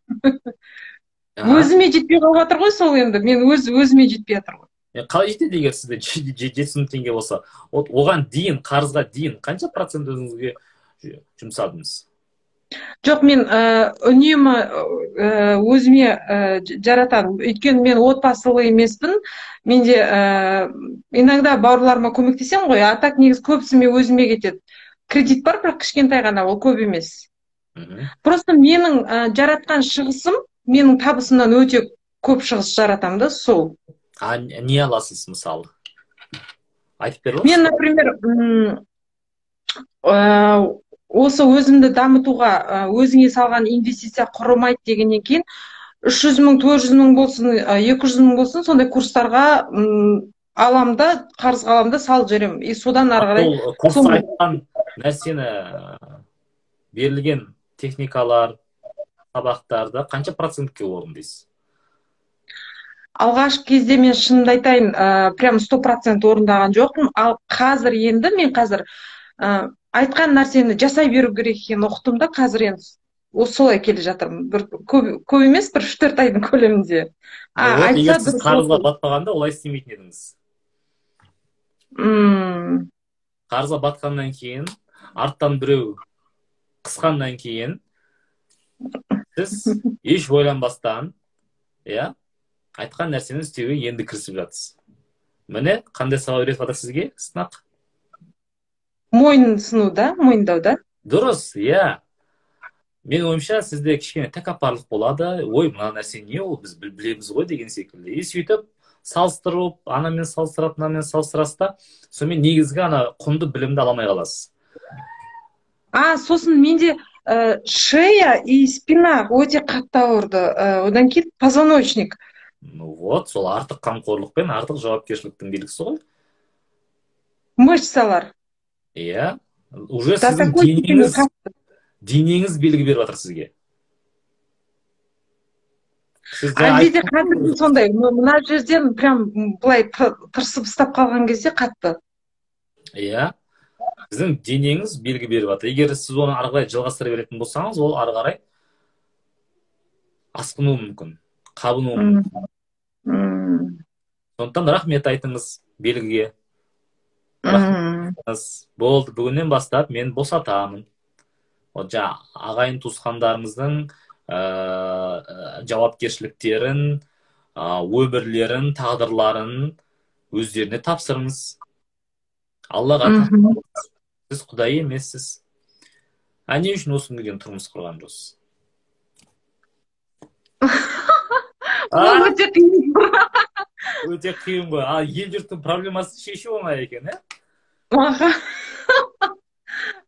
Өзіме жетпей қалып жатыр ғой сол енді, мен өз өзіме жетпей жатыр ғой. Қалай жетеді, егер сізде 7000 теңге болса? Вот оған дейін, қарызға дейін қанша процент өзіңізге жұмсадыңыз? Жоқ, мен үнемі өзіме жаратамын, өйткені мен отбасылы емеспін. Менде иногда бауырларыма көмектесемін ғой, а так негізі көбісі мен өзіме кетеді. Кредит бар, бірақ кішкентай ғана, ол көп емес. Просто менің жаратқан шығысым менің табысымнан өте көп шығыс жаратамын да сол. А не аласыз, мысалы, айтып бере аласыз Мен, ба? например, осы өзімді дамытуға, өзіңе салған инвестиция құрымайды дегеннен кейін, 300 000, 400 000 болсын, 200 000 болсын, сондай курстарға алам да, қарызға алам да, салып жіберемін и содан ары қарай. Ол курста айтқан нәрсені, берілген техникалар, сабақтарды қанша процентке орындайсыз? Алғашқы кезде мен, шынымды айтайын, прям 100% орындаған жоқпын. Ал қазір енді мен қазір айтқан нәрсені жасай беру керек екенін ұқтым да, қазір енді осы солай келе жатырмын. Бір көп, көп емес, бір 3-4 айдың көлемінде. А Вот егер айтса сіз дұрыс. қарызға батпағанда, олай істемейтін едіңіз. Қарызға батқаннан кейін, арттан біреу қысқаннан кейін, сіз еш ойланбастан, иә, айтқан нәрсені істеуге енді кірісіп жатсыз. Міне, қандай сабақ үйретіп жатыр сізге сынақ. Мойынсыну да, мойындау да. Дұрыс, иә. Менің ойымша, сізде кішкене тәкаппарлық болады: «Ой, мына нәрсе не ол, біз білеміз ғой» деген секілді. И сөйтіп салыстырып, анамен салыстырады, мынамен салыстырасыз да, сонымен негізгі ана құнды білімді ала алмай қаласыз. А сосын менде шея и спина өте қатты ауырды. Одан кейін позвоночник. Ну вот, сол артық қамқорлық пен артық жауапкершіліктің белгісі ғой. Мышцалар. Иә, уже сіздің денеңіз белгі беріп жатыр сізге. Әлде де қазір сондай, мына жерден прям былай тырысып ұстап қалған кезде қатты. Иә, сіздің денеңіз белгі беріп жатыр. Егер сіз оны ары қарай жалғастыра беретін болсаңыз, ол ары қарай асқынуы мүмкін, қабынуы мүмкін. Сондықтан рахмет айтыңыз белгіге. Рахмет. Болды, бүгіннен бастап мен босатамын. О, жаңа ағайын туысқандарыңыздың жауапкершіліктерін, өмірлерін, тағдырларын өздеріне тапсырыңыз. Аллаға тапсырыңыз. Сіз Құдай емессіз. А не үшін осы күнге дейін тұрмыс құрған жоқсыз? Ол өте қиын. Өте қиын ғой. Ал ел жұрттың проблемасын шешу оңай екен, ә? Аха.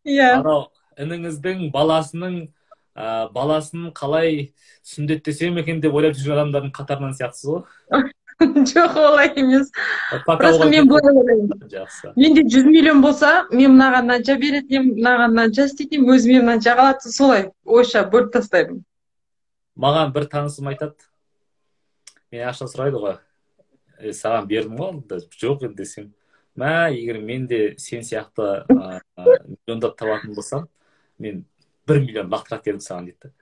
Иә. Анау ініңіздің баласының баласын қалай сүндеттесем екен деп ойлап жүрген адамдардың қатарынан сияқтысыз ғой. Жоқ, олай емес. Просто мен былай ойлаймын. Жақсы. Менде 100 миллион болса, мен мынаған мынанша беретін едім, мынаған мынанша істейтін едім, өзіме мынанша қалады, солай ойша бөліп тастаймын. Маған бір танысым айтады. Мен ақша сұрайды ғой. Саған бердім ғой, жоқ енді десем. Мә, егер мен де сен сияқты миллиондап табатын болсам, мен 1 миллион лақтырады дедім саған дейді.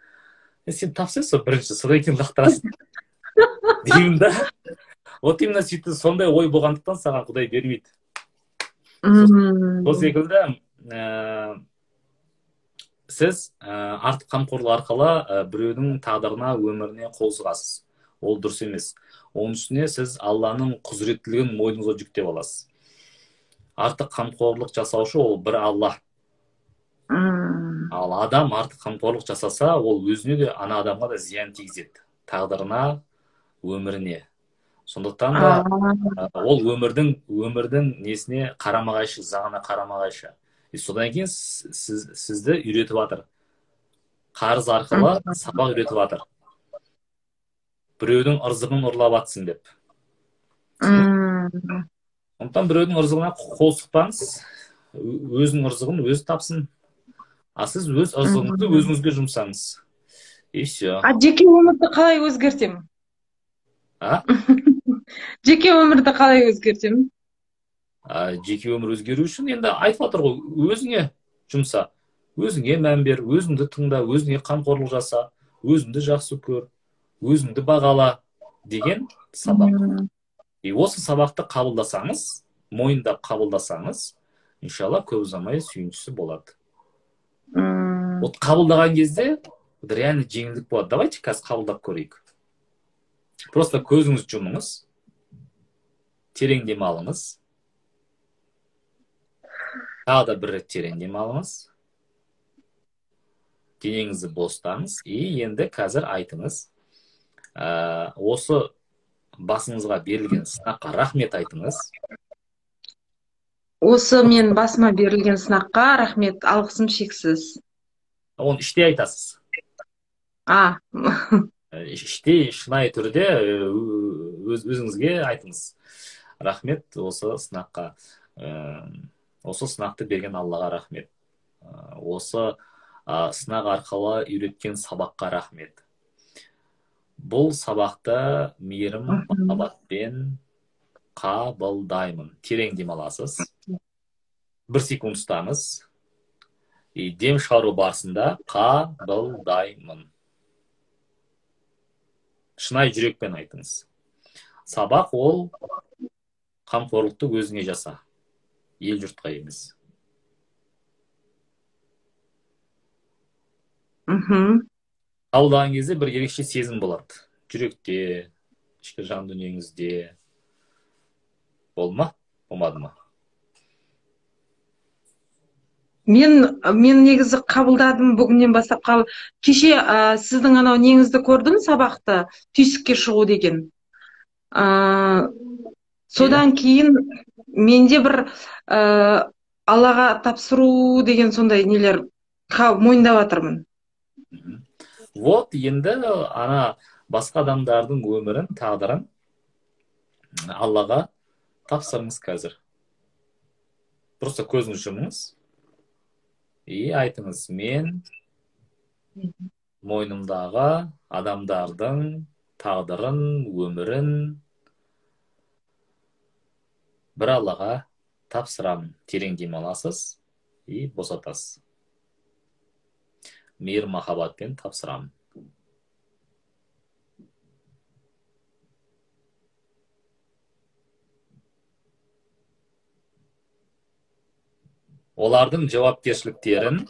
Сен тапсаң сол бірінші, содан кейін лақтырасың. Деймін да. Вот именно сөйтіп сондай ой болғандықтан саған Құдай бермейді. Сол секілді сіз артық қамқорлық арқылы біреудің тағдырына, өміріне қол сұғасыз. Ол дұрыс емес. Оның үстіне сіз Алланың құзыреттілігін мойныңызға жүктеп аласыз. Артық қамқорлық жасаушы ол бір Алла. Ал адам артық қамқорлық жасаса, ол өзіне де, ана адамға да зиян тигізеді. Тағдырына, өміріне. Сондықтан да ол өмірдің несіне қарама-қайшы, заңына қарама-қайшы. Содан кейін сізді үйретіп жатыр. Қарыз арқылы сабақ үйретіп жатыр. Біреудің ырзығын ұрлап атсын деп. Сондықтан біреудің ырзығына қол сұқпаңыз. Өзінің ырзығын өзі тапсын. А сіз өз ырзығыңызды өзіңізге жұмсаңыз. И все. А жеке өмірді қалай өзгертемін? А? Жеке өмірді қалай өзгертемін? Жеке өмір өзгеру үшін енді айтып отыр ғой, өзіңе жұмса, өзіңе мән бер, өзіңді тыңда, өзіңе қамқорлық жаса, өзіңді жақсы көр, өзіңді бағала деген сабақ. И осы сабақты қабылдасаңыз, мойындап қабылдасаңыз, иншалла көп ұзамай сүйіншісі болады. Вот қабылдаған кезде реально жеңілдік болады. Давайте қазір қабылдап көрейік. Просто көзіңізді жұмыңыз, терең дем алыңыз. Тағы да бір рет терең дем алыңыз. Денеңізді бостаңыз. И енді қазір айтыңыз. Осы басыңызға берілген сынаққа рахмет айтыңыз. Осы мен басыма берілген сынаққа рахмет, алғысым шексіз. Оны іште айтасыз. А. Іште шынайы түрде өзіңізге айтыңыз. Рахмет осы сынаққа. Осы сынақты берген Аллаға рахмет. Осы сынақ арқылы үйреткен сабаққа рахмет. Бұл сабақты мейірім, махаббатпен қабылдаймын. Терең дем аласыз. 1 секунд ұстаңыз. И дем шығару барысында қабылдаймын. Шынайы жүрекпен айтыңыз. Сабақ ол қамқорлықты өзіңе жаса. Ел жұртқа емес. Қабылдаған кезде бір ерекше сезім болады. Жүректе, ішкі жан дүниеңізде. Болды ма? Болмады ма? Мен негізі қабылдадым бүгіннен бастап. Кеше сіздің анау неңізді көрдім, сабақты, түйсікке шығу деген. Содан кейін менде бір Аллаға тапсыру деген сондай нелер мойындап жатырмын. Вот енді ана Басқа адамдардың өмірін, тағдырын Аллаға тапсырыңыз қазір. Просто көзіңізді жұмыңыз и айтыңыз: мен мойнымдағы адамдардың тағдырын, өмірін бір Аллаға тапсырамын. Терең дем аласыз и босатасыз. Мейір махаббатпен тапсырамын. Олардың жауапкершіліктерін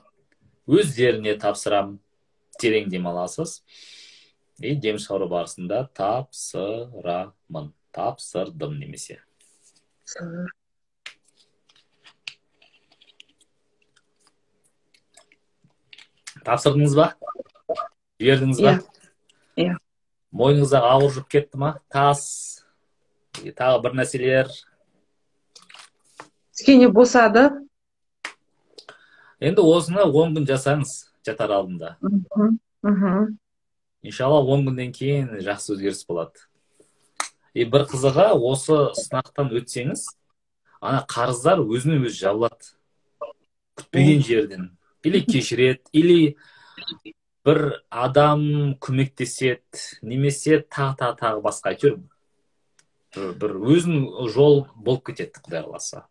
өздеріне тапсырамын. Терең дем аласыз и дем шығару барысында тапсырамын, тапсырдым немесе. Тапсырдыңыз ба? Жібердіңіз ба? Иә. Мойныңыздағы ауыр жүк кетті ма? Тас, тағы бір нәрселер. Кішкене босады. Енді осыны 10 күн жасаңыз жатар алдында. Иншалла 10 күннен кейін жақсы өзгеріс болады. И бір қызығы, осы сынақтан өтсеңіз, ана қарыздар өзінен өзі жабылады. Күтпеген жерден. Или кешіреді, или бір адам көмектеседі, немесе тағы басқа, әйтеуір бір өзінің жол болып кетеді, Құдай қаласа.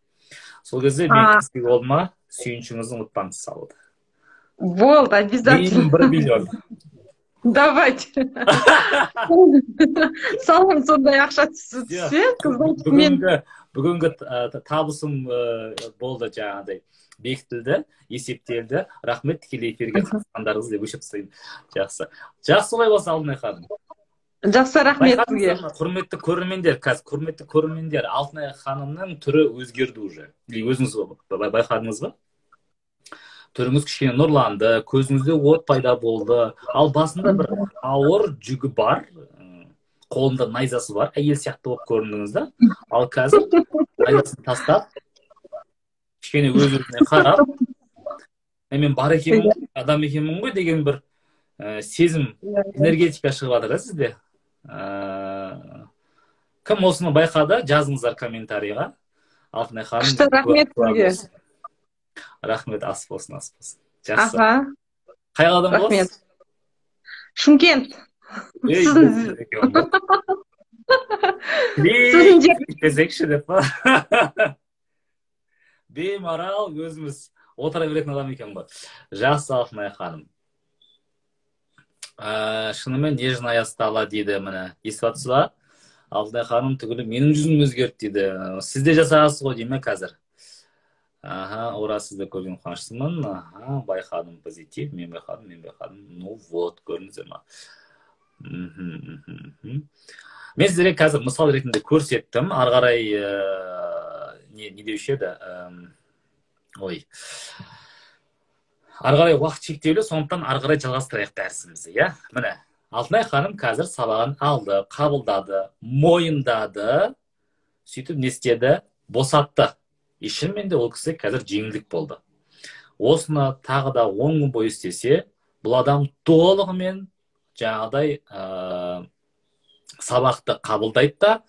Сол кезде мен кісі болды ма, сүйіншіңізді ұмытпаңыз салуды. Болды, обязательно. 1 миллион. Давайте. Салым сондай ақша түссе, қыздар. Бүгінгі табысым болды жаңағыдай. Бекітілді, есептелді. Рахмет, тікелей эфирге қатысқандарыңыз деп өшіп тастайын. Жақсы. Жақсы, олай болса, Алтынай ханым. Жақсы, рахмет сізге. Құрметті көрермендер, қазір құрметті көрермендер, Алтынай ханымның түрі өзгерді уже. Өзіңіз байқадыңыз ба? Түріңіз кішкене нұрланды, көзіңізде от пайда болды. Ал басында бір ауыр жүгі бар, қолында найзасы бар, әйел сияқты болып көріндіңіз да. Ал қазір найзасын тастап, кішкене өз-өзіне қарап, мен бар екенмін, адам екенмін ғой деген бір сезім, энергетика шығып жатыр да сізде. Кім осыны байқады, жазыңыздар комментарийға. Алтынай ханым, күшті, рахмет сізге. Рахмет, ас болсын, ас болсын. Жақсы. Қай қаладан боласыз? Шымкент. Сіздің деп па? Беймарал өзіміз отыра беретін адам екен ғой. Жақсы, Алтынай ханым. Шынымен нежная стала дейді, міне. Естіп жатсыз ба? Алтынай ханым түгілі менің жүзім өзгерді дейді. Сіз де жасағансыз ғой деймін қазір. Аха, ура, сізді көрген қуаныштымын. Аха, байқадым позитив, мен байқадым, мен байқадым. Ну вот, көрдіңіздер ма? Мен сіздерге қазір мысал ретінде көрсеттім. Ары қарай не деуші еді? Ой. Ары қарай уақыт шектеулі, сондықтан ары қарай жалғастырайық дәрісімізді, иә? Міне, Алтынай ханым қазір сабағын алды, қабылдады, мойындады, сөйтіп не істеді? Босатты. И шынымен де ол кісі қазір жеңілдік болды. Осыны тағы да 10 күн бойы істесе, бұл адам толығымен жаңағыдай сабақты қабылдайды да,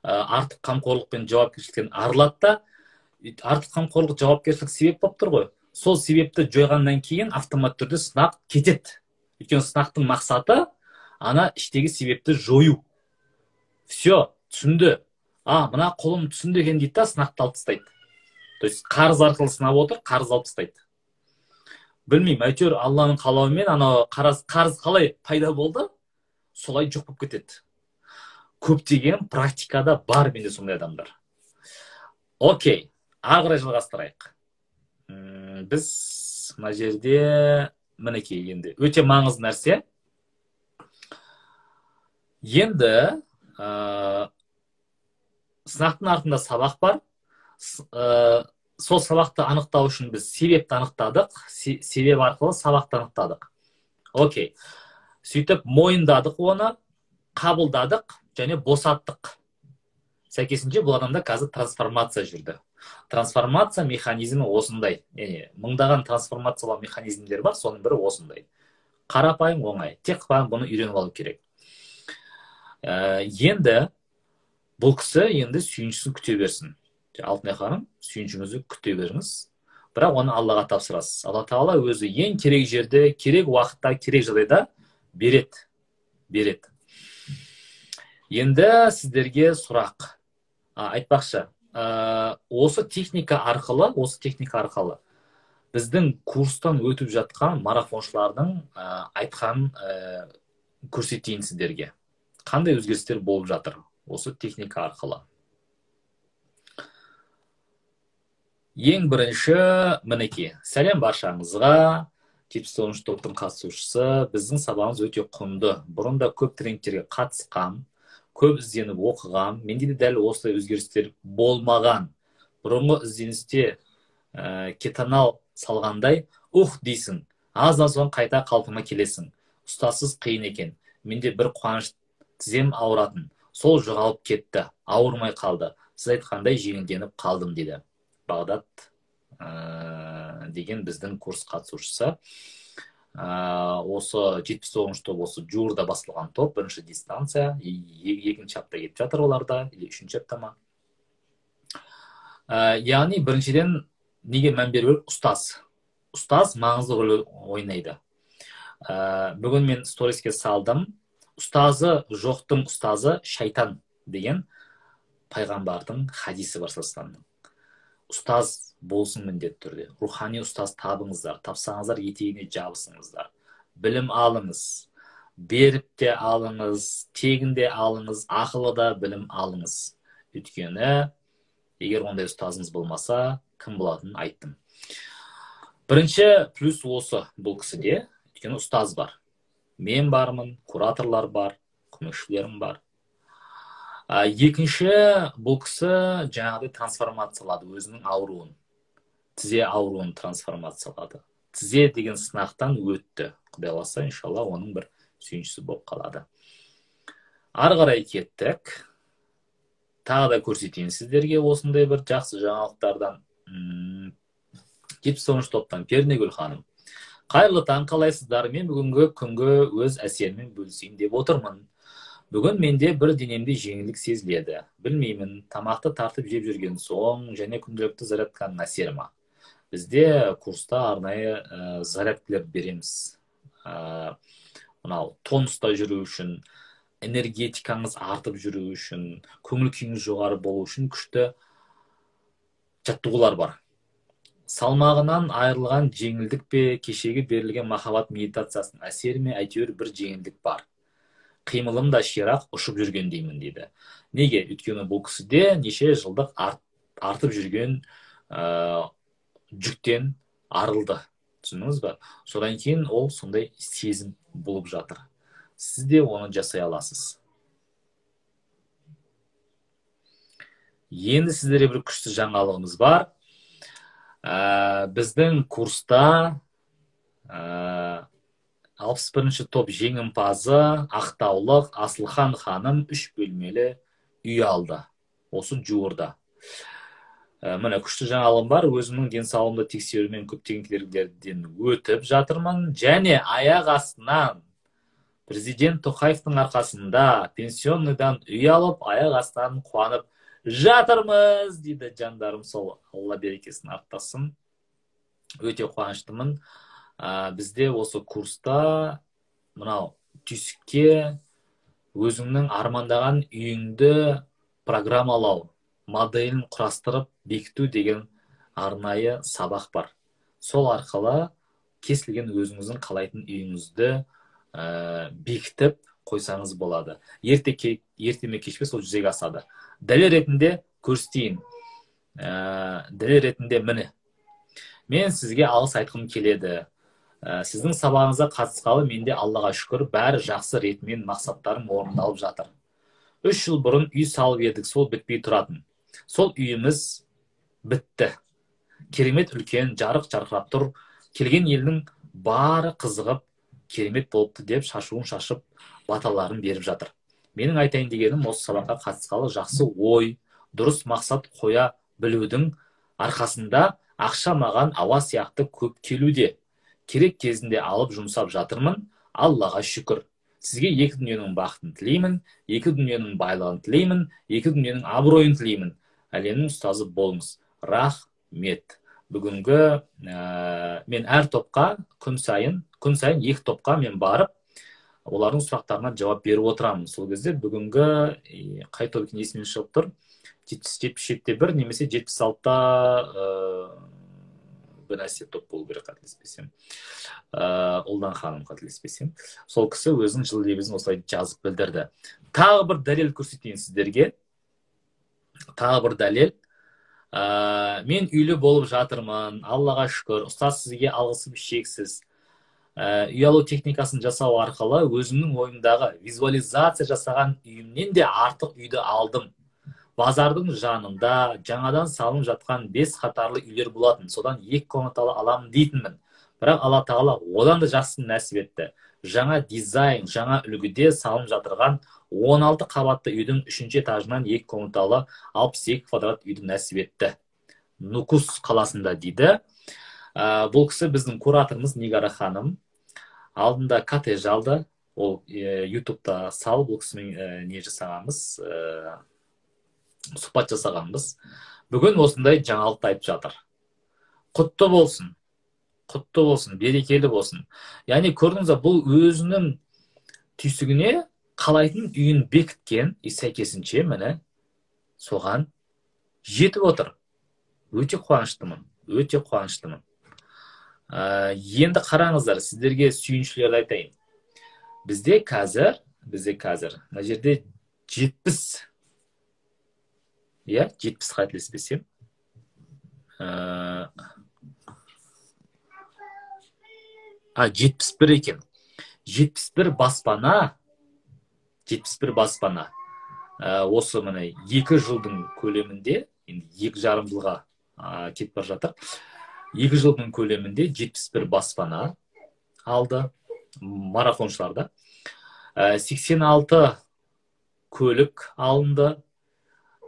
артық қамқорлық пен жауапкершіліктен арылады да. Артық қамқорлық, жауапкершілік себеп болып тұр ғой. Сол себепті жойғаннан кейін автомат түрде сынақ кетеді. Өйткені сынақтың мақсаты ана іштегі себепті жою. Все, түсінді. А, мына құлым түсінді екен дейді да, сынақты алып тастайды. То есть қарыз арқылы сынап отыр, қарыз алып тастайды. Білмеймін, әйтеуір Алланың қалауымен анау қарыз қалай пайда болды, солай жоқ болып кетеді. Көптеген практикада бар менде сондай адамдар. Окей, ары қарай жалғастырайық. Біз мына жерде мінекей енді өте маңызды нәрсе. Енді сынақтың артында сабақ бар. Сол сабақты анықтау үшін біз себепті анықтадық, себеп арқылы сабақты анықтадық. Окей. Сөйтіп мойындадық оны, қабылдадық және босаттық. Сәйкесінше бұл адамда қазір трансформация жүрді. Трансформация механизмі осындай. Яғни мыңдаған трансформациялау механизмдер бар, соның бірі осындай. Қарапайым, оңай. Тек қана бұны үйреніп алу керек. Енді бұл кісі енді сүйіншісін күте берсін. Алтынай ханым, сүйіншіңізді күте беріңіз. Бірақ оны Аллаға тапсырасыз. Алла Тағала өзі ең керек жерде, керек уақытта, керек жағдайда береді. Береді. Енді сіздерге сұрақ. Айтпақшы, осы техника арқылы біздің курстан өтіп жатқан марафоншылардың айтқанын көрсетейін сіздерге. Қандай өзгерістер болып жатыр осы техника арқылы? Ең бірінші, мінекей, сәлем баршаңызға. 79 топтың қатысушысы. Біздің сабағымыз өте құнды. Бұрын да көп тренингтерге қатысқам, көп ізденіп оқығам. Менде де дәл осылай өзгерістер болмаған. Бұрынғы ізденісте кетанал салғандай, ух дейсің, аздан соң қайта қалпыңа келесің. Ұстазсыз қиын екен. Менде бір қуаныш, тізем ауыратын. Сол жоғалып кетті, ауырмай қалды. Сіз айтқандай жеңілденіп қалдым дейді. Бағдат деген біздің курс қатысушысы. Осы 79 топ, осы жуырда басылған топ, бірінші дистанция, екінші апта кетіп жатыр оларда, или үшінші апта ма. Яғни біріншіден неге мән беру керек? Ұстаз. Ұстаз маңызды рөл ойнайды. Бүгін мен сториске салдым. Ұстазы жоқтың ұстазы шайтан деген пайғамбардың хадисі бар саллаллаху. Ұстаз болсын міндетті түрде. Рухани ұстаз табыңыздар, тапсаңыздар етегіне жабысыңыздар. Білім алыңыз, беріп те алыңыз, тегін де алыңыз, ақылы да білім алыңыз. Өйткені егер ондай ұстазыңыз болмаса, кім болатынын айттым. Бірінші плюс осы бұл кісіде, өйткені ұстаз бар. Мен бармын, кураторлар бар, көмекшілерім бар. Екінші, бұл кісі жаңағыдай трансформациялады өзінің ауруын. Тізе ауруын трансформациялады. Тізе деген сынақтан өтті. Құдай қаласа, иншалла, оның бір сүйіншісі болып қалады. Ары қарай кеттік. Тағы да көрсетейін сіздерге осындай бір жақсы жаңалықтардан. 79 топтан Пернегүл ханым. Қайырлы таң, қалайсыздар? Мен бүгінгі күнгі өз әсеріммен бөлісейін деп отырмын. Бүгін менде бір денемде жеңілдік сезіледі. Білмеймін, тамақты тартып жеп жүрген соң және күнделікті зарядканың әсері ма? Бізде курста арнайы зарядкалар береміз. Мынау тонуста жүру үшін, энергетикаңыз артып жүру үшін, көңіл күйіңіз жоғары болу үшін күшті жаттығулар бар. Салмағынан айырылған жеңілдік пе, кешегі берілген махаббат медитациясының әсері ме, әйтеуір бір жеңілдік бар. Қимылым да ширақ ұшып жүрген деймін дейді. Неге? Өйткені бұл кісіде неше жылдық артып жүрген жүктен арылды. Түсіндіңіз ба? Содан кейін ол сондай сезім болып жатыр. Сіз де оны жасай аласыз. Енді сіздерге бір күшті жаңалығымыз бар. Біздің курста 61-ші топ жеңімпазы ақтаулық Асылхан ханым 3 бөлмелі үй алды. Осы жуырда. Міне күшті жаңалығым бар. Өзімнің денсаулығымды тексерумен көптеген кедергілерден өтіп жатырмын. Және аяқ астынан президент Тоқаевтың арқасында пенсионныйдан үй алып, аяқ астынан қуанып жатырмыз дейді жандарым. Сол Алла берекесін арттырсын. Өте қуаныштымын. Бізде осы курста мынау түйсікке өзіңнің армандаған үйіңді программалау, моделін құрастырып бекіту деген арнайы сабақ бар. Сол арқылы кез келген өзіңіздің қалайтын үйіңізді бекітіп қойсаңыз болады. Ерте ме кеш пе сол жүзеге асады. Дәлел ретінде көрсетейін. Дәлел ретінде міне. Мен сізге алғыс айтқым келеді. Сіздің сабағыңызға қатысқалы менде Аллаға шүкір бәрі жақсы ретімен мақсаттарым орындалып жатыр. 3 жыл бұрын үй салып едік, сол бітпей тұратын. Сол үйіміз бітті. Керемет үлкен, жарық жарқырап тұр. Келген елдің бары қызығып, керемет болыпты деп шашуын шашып, баталарын беріп жатыр. Менің айтайын дегенім, осы сабаққа қатысқалы жақсы ой, дұрыс мақсат қоя білудің арқасында ақша маған ауа сияқты көп келуде. Керек кезінде алып жұмсап жатырмын, Аллаға шүкір. Сізге екі дүниенің бақытын тілеймін, екі дүниенің байлығын тілеймін, екі дүниенің абыройын тілеймін. Әлемнің ұстазы болыңыз. Рахмет. Бүгінгі мен әр топқа күн сайын екі топқа мен барып, олардың сұрақтарына жауап беріп отырамын. Сол кезде бүгінгі қай топ екені есімнен шығып тұр. 77-те 1 немесе 76-та бір нәрсе топ болу керек, қателеспесем. Ұлдан ханым, қателеспесем. Сол кісі өзінің жылы лебізін осылай жазып білдірді. Тағы бір дәлел көрсетейін сіздерге. Тағы бір дәлел. Мен үйлі болып жатырмын, Аллаға шүкір. Ұстаз, сізге алғысым шексіз. Үй алу техникасын жасау арқылы өзімнің ойымдағы визуализация жасаған үйімнен де артық үйді алдым. Базардың жанында жаңадан салынып жатқан 5 қатарлы үйлер болатын. Содан 2 комнаталы аламын дейтінмін. Бірақ Алла Тағала одан да жақсысын нәсіп етті. Жаңа дизайн, жаңа үлгіде салынып жатырған 16 қабатты үйдің 3-ші этажынан 2 комнаталы 62 квадрат үйді нәсіп етті. Нукус қаласында дейді. Бұл кісі біздің кураторымыз Нигара ханым. Алдында коттедж алды. Ол ютубта салып, бұл кісімен не жасағанбыз, сұхбат жасағанбыз. Бүгін осындай жаңалықты айтып жатыр. Құтты болсын. Құтты болсын, берекелі болсын. Яғни көрдіңіз бе, бұл өзінің түйсігіне қалайтын үйін бекіткен, сәйкесінше міне соған жетіп отыр. Өте қуаныштымын, өте қуаныштымын. Енді қараңыздар, сіздерге сүйіншілерді айтайын. Бізде қазір мына жерде 70, иә, 70 қателеспесем. 71 екен. 71 баспана, 71 баспана. Осы міне 2 жылдың көлемінде, енді 2,5 жылға кетіп бара жатыр. 2 жылдың көлемінде 71 баспана алды марафоншыларда. 86 көлік алынды.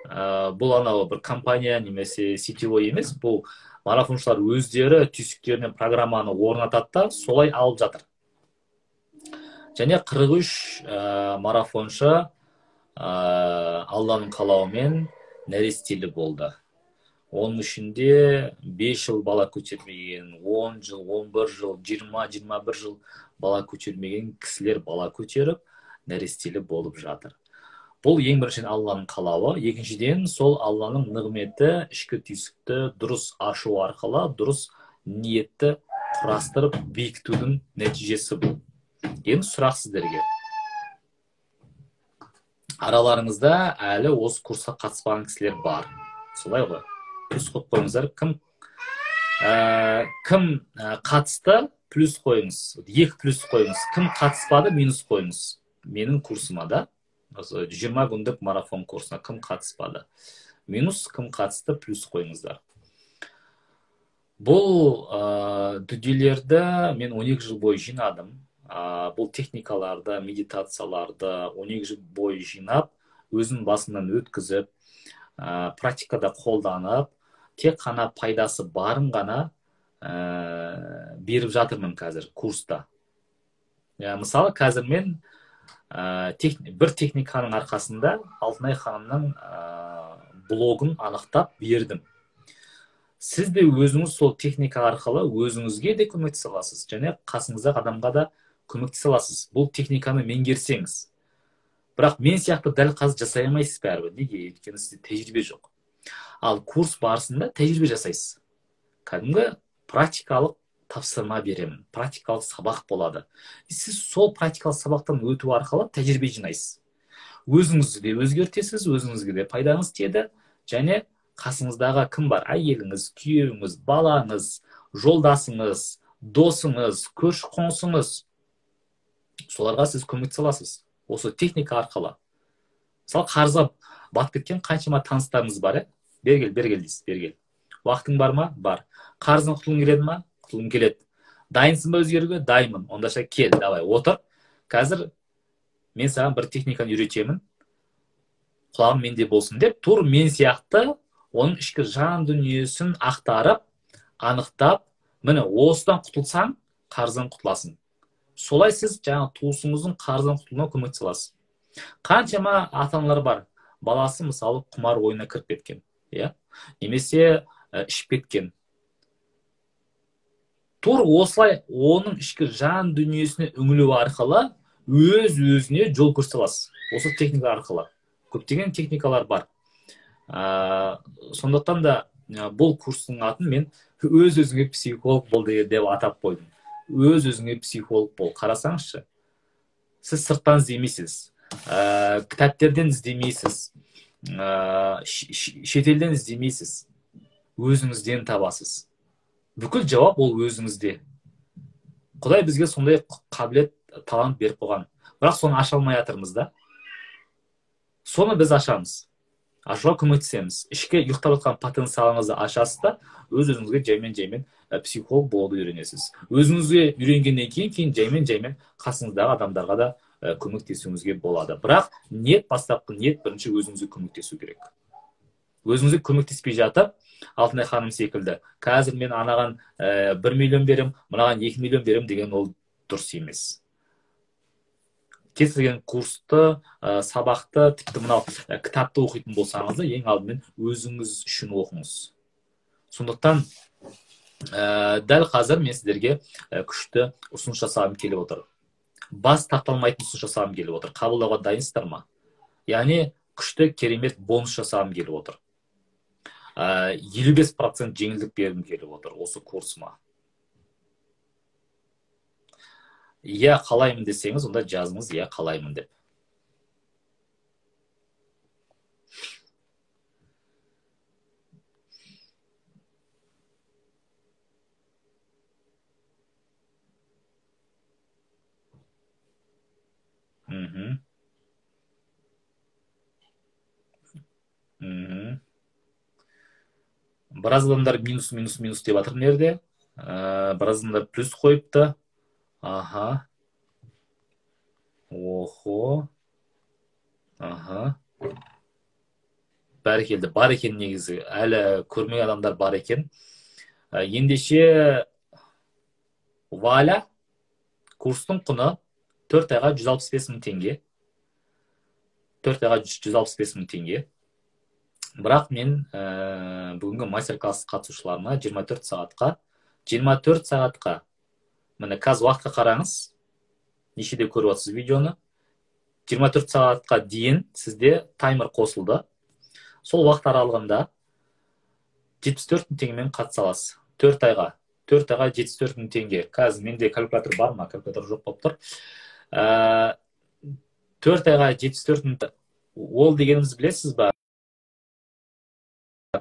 Бұл анау бір компания немесе сетевой емес, бұл марафоншылар өздері түйсіктеріне программаны орнатады да, солай алып жатыр. Және 43 марафоншы Алланың қалауымен нәрестелі болды. Оның ішінде 5 жыл бала көтермеген, 10 жыл, 11 жыл, 20-21 жыл бала көтермеген кісілер бала көтеріп, нәрестелі болып жатыр. Бұл ең біріншіден Алланың қалауы, екіншіден сол Алланың нығметі ішкі түйсікті дұрыс ашу арқылы, дұрыс ниетті құрастырып бекітудің нәтижесі бұл. Енді сұрақ сіздерге. Араларыңызда әлі осы курсқа қатыспаған кісілер бар. Солай ғой. Плюс қойып қойыңыздар. Кім қатысты, плюс қойыңыз. 2 плюс қойыңыз. Кім қатыспады, минус қойыңыз. Менің курсыма да. 20 күндік марафон курсына кім қатыспады? Минус, кім қатысты, плюс қойыңыздар. Бұл дүниелерді мен 12 жыл бойы жинадым. Бұл техникаларды, медитацияларды 12 жыл бойы жинап, өзім басымнан өткізіп, практикада қолданып, тек қана пайдасы барын ғана беріп жатырмын қазір курста. Мысалы, қазір мен бір техниканың арқасында Алтынай ханымның блогын анықтап бердім. Сіз де өзіңіз сол техника арқылы өзіңізге де көмектесе аласыз, және қасыңыздағы адамға да көмектесе аласыз. Бұл техниканы меңгерсеңіз. Бірақ мен сияқты дәл қазір жасай алмайсыз бәрібір. Неге? Өйткені сізде тәжірибе жоқ. Ал курс барысында тәжірибе жасайсыз. Кәдімгі практикалық тапсырма беремін, практикалық сабақ болады. Сіз сол практикалық сабақтан өту арқылы тәжірибе жинайсыз. Өзіңізді де өзгертесіз, өзіңізге де пайдаңыз тиеді, және қасыңыздағы кім бар? Әйеліңіз, күйеуіңіз, балаңыз, жолдасыңыз, досыңыз, көрші қоңсыңыз. Соларға сіз көмектесе аласыз. Осы техника арқылы. Мысалы, қарызға батып кеткен қаншама таныстарыңыз бар, Бергел, бергел дейсіз, бергел. Уақытың бар ма? Бар. Қарыздан құтылғың келеді ма? Құтылғым келеді. Дайынсың ба өзгеруге? Дайынмын. Ондаша кел, давай, отыр. Қазір мен саған бір техниканы үйретемін. Құлағым менде болсын деп, тур мен сияқты оның ішкі жан дүниесін ақтарып, анықтап, міне осыдан құтылсаң, қарыздан құтыласың. Солай сіз жаңа туысыңыздың қарыздан құтылуына көмектесе аласыз. Қаншама ата-аналар бар, баласы мысалы құмар ойына кіріп кеткен, иә, немесе ішіп кеткен. Тура осылай оның ішкі жан дүниесіне үңілу арқылы өз өзіне жол көрсете аласыз. Осы техника арқылы. Көптеген техникалар бар. Сондықтан да бұл курстың атын мен өз өзіңе психолог бол деп атап қойдым. Өз өзіңе психолог бол. Қарасаңызшы, сіз сырттан іздемейсіз, кітаптерден іздемейсіз, шетелден іздемейсіз, өзіңізден табасыз. Бүкіл жауап ол өзіңізде. Құдай бізге сондай қабілет, талант беріп қойған. Бірақ соны аша алмай жатырмыз да. Соны біз ашамыз. Ашуға көмектесеміз. Ішкі ұйықтап жатқан потенциалыңызды ашасыз да, өз өзіңізге жаймен-жаймен психолог болуды үйренесіз. Өзіңізге үйренгеннен кейін жаймен-жаймен қасыңыздағы адамдарға да көмектесуіңізге болады. Бірақ ниет, бастапқы ниет бірінші өзіңізге көмектесу керек. Өзіңізге көмектеспей жатып, Алтынай ханым секілді, қазір мен анаған 1 миллион берем, мынаған 2 миллион берем деген ол дұрыс емес. Кез келген курсты, сабақты, тіпті мынау кітапты оқитын болсаңыз да, ең алдымен өзіңіз үшін оқыңыз. Сондықтан дәл қазір мен сіздерге күшті ұсыныс жасағым келіп отыр. Бас тарта алмайтын ұсыныс жасағым келіп отыр. Қабылдауға дайынсыздар ма? Яғни күшті керемет бонус жасағым келіп отыр. 55% жеңілдік бергім келіп отыр осы курсыма. Иә, қалаймын десеңіз, онда жазыңыз, иә, қалаймын деп. Біраз адамдар минус, минус, минус деп жатыр мына жерде. Біраз адамдар плюс қойыпты. Аха. Охо. Аха. Бәрекелді, бар екен негізі. Әлі көрмеген адамдар бар екен. Ендеше Валя, курстың құны 4 айға 165 мың теңге. 4 айға 165 мың теңге. Бірақ мен бүгінгі мастер-класс қатысушыларына 24 сағатқа, 24 сағатқа, міне қазір уақытқа қараңыз, нешеде көріп отырсыз видеоны, 24 сағатқа дейін сізде таймер қосылды. Сол уақыт аралығында 74 мың теңгемен қатыса аласыз. 4 айға, 4 айға 74 мың теңге. Қазір менде калькулятор бар ма? Калькулятор жоқ болып тұр. 4 айға 74 мың, ол дегеніміз білесіз ба?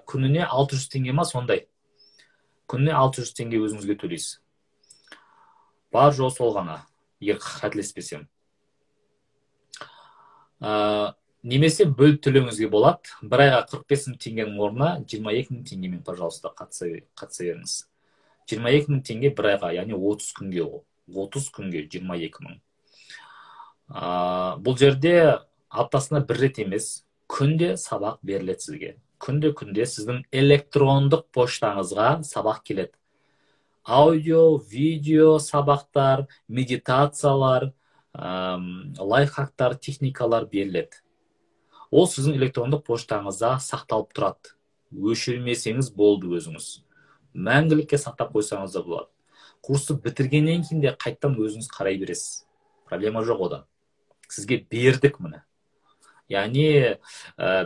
Күніне 600 теңге ма сондай? Күніне 600 теңге өзіңізге төлейсіз. Бар жол сол ғана, егер қателеспесем. Немесе бөліп төлеуіңізге болады. Бір айға 45 мың теңгенің орнына 22 мың теңгемен, пожалуйста, қатыса беріңіз. 22 мың теңге бір айға, яғни 30 күнге, 30 күнге 22 мың. Бұл жерде аптасына бір рет емес, күнде сабақ беріледі сізге. Күнде-күнде сіздің электрондық поштаңызға сабақ келеді. Аудио, видео сабақтар, медитациялар, лайфхактар, техникалар беріледі. Ол сіздің электрондық поштаңызда сақталып тұрады. Өшірмесеңіз болды өзіңіз. Мәңгілікке сақтап қойсаңыз да болады. Курсты бітіргеннен кейін де қайтадан өзіңіз қарай бересіз. Проблема жоқ ода. Сізге бердік міне. Яғни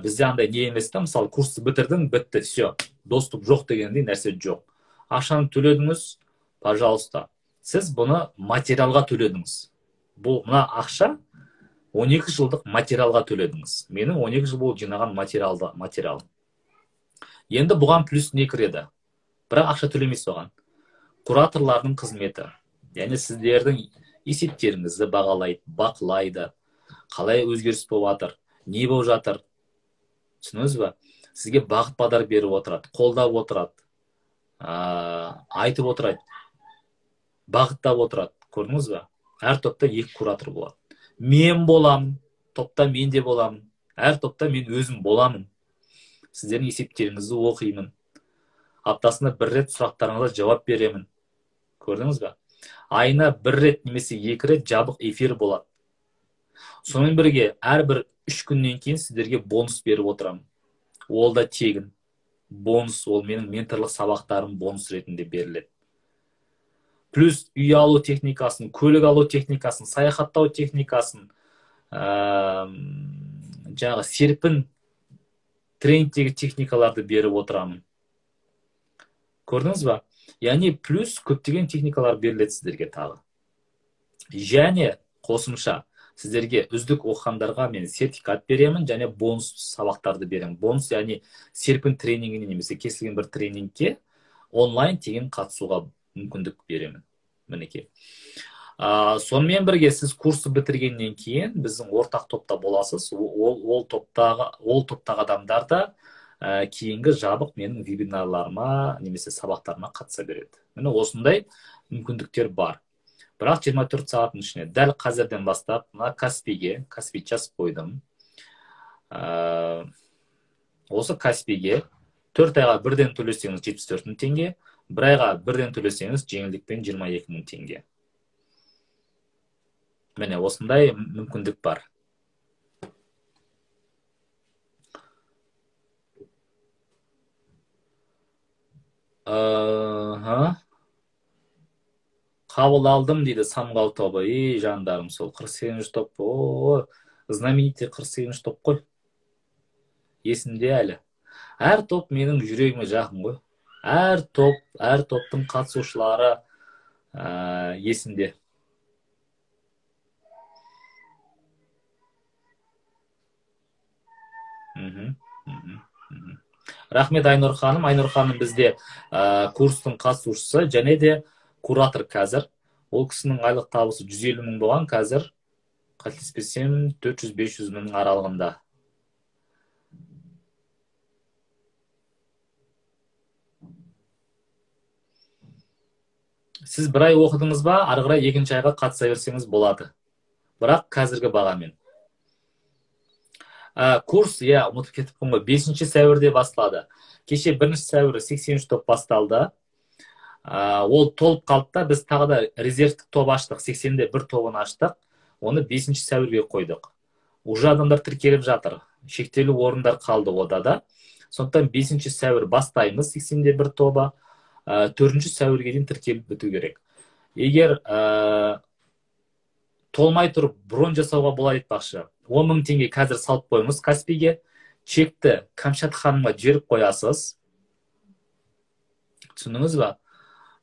бізде андай не емес та, мысалы курсты бітірдің, бітті, все, доступ жоқ дегендей нәрсе жоқ. Ақшаны төледіңіз, пожалуйста. Сіз бұны материалға төледіңіз. Бұл мына ақша 12 жылдық материалға төледіңіз. Менің 12 жыл бойы жинаған материал. Енді бұған плюс не кіреді? Бірақ ақша төлемейсіз оған. Кураторлардың қызметі. Яғни сіздердің есептеріңізді бағалайды, бақылайды. Қалай өзгеріс болып жатыр, не болып жатыр, түсіндіңіз ба? Сізге бағыт бағдар беріп отырады, қолдап отырады, айтып отырады, бағыттап отырады. Көрдіңіз ба? Әр топта 2 куратор болады. Мен боламын, топта мен де боламын, әр топта мен өзім боламын. Сіздердің есептеріңізді оқимын. Аптасына бір рет сұрақтарыңызға жауап беремін. Көрдіңіз ба? Айына бір рет немесе 2 рет жабық эфир болады. Сонымен бірге әрбір 3 күннен кейін сіздерге бонус беріп отырамын. Ол да тегін. Бонус, ол менің менторлық сабақтарым бонус ретінде беріледі. Плюс үй алу техникасын, көлік алу техникасын, саяхаттау техникасын, жаңағы серпін тренингтегі техникаларды беріп отырамын. Көрдіңіз ба? Яғни плюс көптеген техникалар беріледі сіздерге тағы. Және қосымша сіздерге үздік оқығандарға мен сертификат беремін және бонус сабақтарды беремін. Бонус, яғни серпін тренингіне немесе кез келген бір тренингке онлайн тегін қатысуға мүмкіндік беремін. Мінекей. Сонымен бірге сіз курсты бітіргеннен кейін біздің ортақ топта боласыз. Ол топтағы адамдар да кейінгі жабық менің вебинарларыма немесе сабақтарыма қатыса береді. Міне осындай мүмкіндіктер бар. Бірақ 24 сағаттың ішінде дәл қазірден бастап мына Каспиге, Каспи жазып қойдым. Осы Каспиге 4 айға бірден төлесеңіз 74 мың теңге, 1 айға бірден төлесеңіз жеңілдікпен 22 мың теңге. Міне осындай мүмкіндік бар. Қабыл алдым дейді Самғал тобы. Ей, жандарым, сол 48-ші топ. О, знаменитый 48-ші топ қой. Есімде әлі. Әр топ менің жүрегіме жақын ғой. Әр топ, әр топтың қатысушылары есімде. Рахмет, Айнұр ханым. Айнұр ханым бізде курстың қатысушысы және де куратор қазір. Ол кісінің айлық табысы 150 мың болған, қазір қателеспесем 400-500 мың аралығында. Сіз бір ай оқыдыңыз ба, ары қарай екінші айға қатыса берсеңіз болады. Бірақ қазіргі бағамен. Курс, иә, ұмытып кетіппін ғой, 5 сәуірде басталады. Кеше 1 сәуір 83 топ басталды. Ол толып қалды да, біз тағы да резервтік топ аштық, 80-де бір тобын аштық, оны 5 сәуірге қойдық. Уже адамдар тіркеліп жатыр, шектеулі орындар қалды ода да. Сондықтан 5 сәуір бастаймыз 80-де бір тобы, 4 сәуірге дейін тіркеліп біту керек. Егер толмай тұрып бронь жасауға болады айтпақшы, 10 мың теңге қазір салып қойыңыз Каспиге, чекті Кәмшат ханымға жіберіп қоясыз. Түсіндіңіз ба?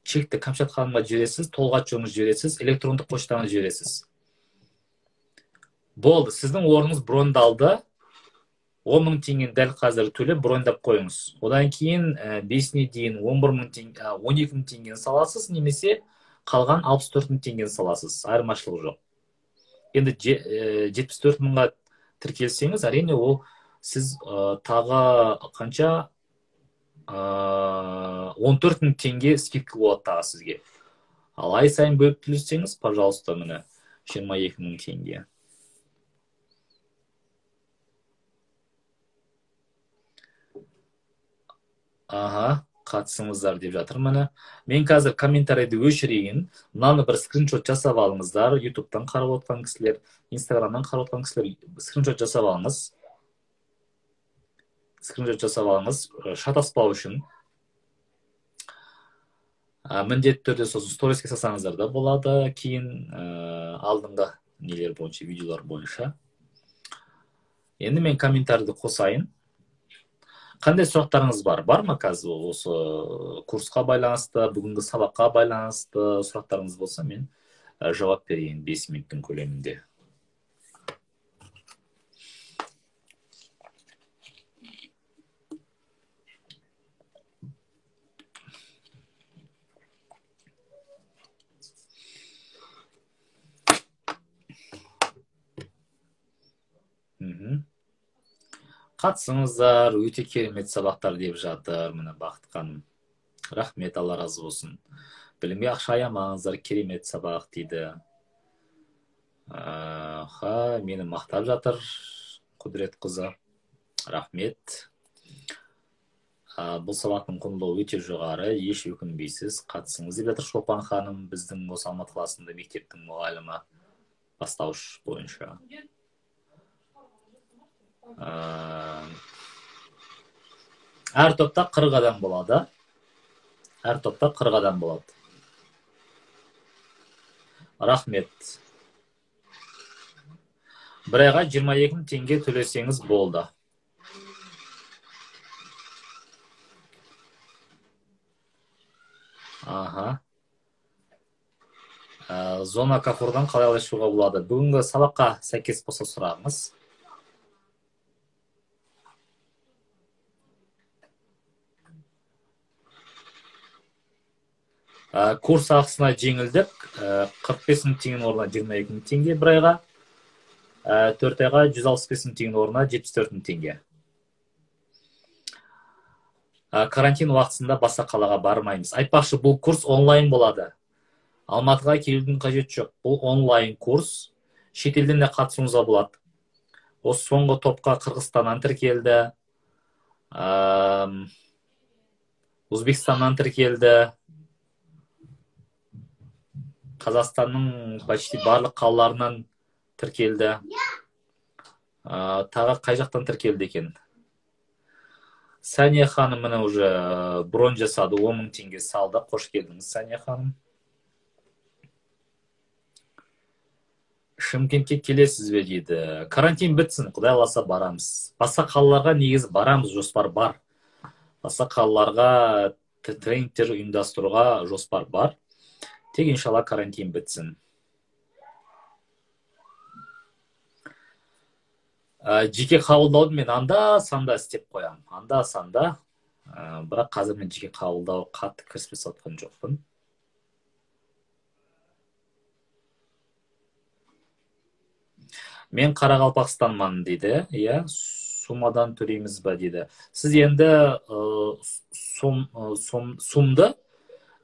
Чекті Кәмшат ханымға жібересіз, толық жөніңізді жібересіз, электрондық поштаңызды жібересіз. Болды, сіздің орныңыз брондалды. 10 мың теңгені дәл қазір төлеп брондап қойыңыз. Одан кейін 5-не дейін 11 мың теңге, 12 мың теңгені саласыз, немесе қалған 64 мың теңгені саласыз. Айырмашылық жоқ. Енді 74 мыңға тіркелсеңіз, әрине ол сіз тағы қанша 14 мың теңге скидка болады тағы сізге. Ал ай сайын бөліп төлесеңіз, пожалуйста, міне 22 мың теңге. Аха, қатысыңыздар деп жатыр міне. Мен қазір комментарийді өшірейін. Мынаны бір скриншот жасап алыңыздар. YouTube'тан қарап отқан кісілер, Instagram'дан қарап отқан кісілер скриншот жасап алыңыз. Скриншот жасап алыңыз, шатаспау үшін. Міндетті түрде сосын сториске салсаңыздар да болады. Кейін алдыңғы нелер бойынша, видеолар бойынша. Енді мен комментарийді қосайын. Қандай сұрақтарыңыз бар? Бар ма қазір осы курсқа байланысты, бүгінгі сабаққа байланысты сұрақтарыңыз болса, мен жауап берейін 5 минуттың көлемінде. Қатысыңыздар, өте керемет сабақтар деп жатыр міне Бақыт ханым. Рахмет, Алла разы болсын. Білімге ақша аямаңыздар, керемет сабақ дейді. Ха, мені мақтап жатыр Құдірет қызы. Рахмет. Бұл сабақтың құндылығы өте жоғары, еш өкінбейсіз, қатысыңыз деп жатыр Шолпан ханым, біздің осы Алматы қаласында мектептің мұғалімі бастауыш бойынша. Әр топта 40 адам болады. Әр топта 40 адам болады. Рахмет. Бір айға 22 мың теңге төлесеңіз болды. Аха. Зона комфорттан қалай шығуға болады? Бүгінгі сабаққа сәйкес болса сұрағыңыз. Курс ақысына жеңілдік, 45 мың теңгенің орнына 22 мың теңге бір айға, 4 айға 165 мың теңгенің орнына 74 мың теңге. Карантин уақытысында басқа қалаға бармаймыз. Айтпақшы, бұл курс онлайн болады. Алматыға келудің қажеті жоқ. Бұл онлайн курс. Шетелден де қатысуыңызға болады. Осы соңғы топқа Қырғызстаннан тіркелді, Өзбекстаннан тіркелді. Қазақстанның почти барлық қалаларынан тіркелді. Тағы қай жақтан тіркелді екен? Сәния ханым міне уже бронь жасады, 10 мың теңге салды. Қош келдіңіз, Сәния ханым. Шымкентке келесіз бе дейді. Карантин бітсін, Құдай қаласа барамыз. Басқа қалаларға негізі барамыз, жоспар бар. Басқа қалаларға тренингтер ұйымдастыруға жоспар бар. Тек иншалла карантин бітсін. Жеке қабылдауды мен анда-санда істеп қоямын. Анда-санда, бірақ қазір мен жеке қабылдау қатты кіріспей жатқан жоқпын. Мен Қарақалпақстанман дейді. Иә, сумадан төлейміз ба дейді. Сіз енді сумды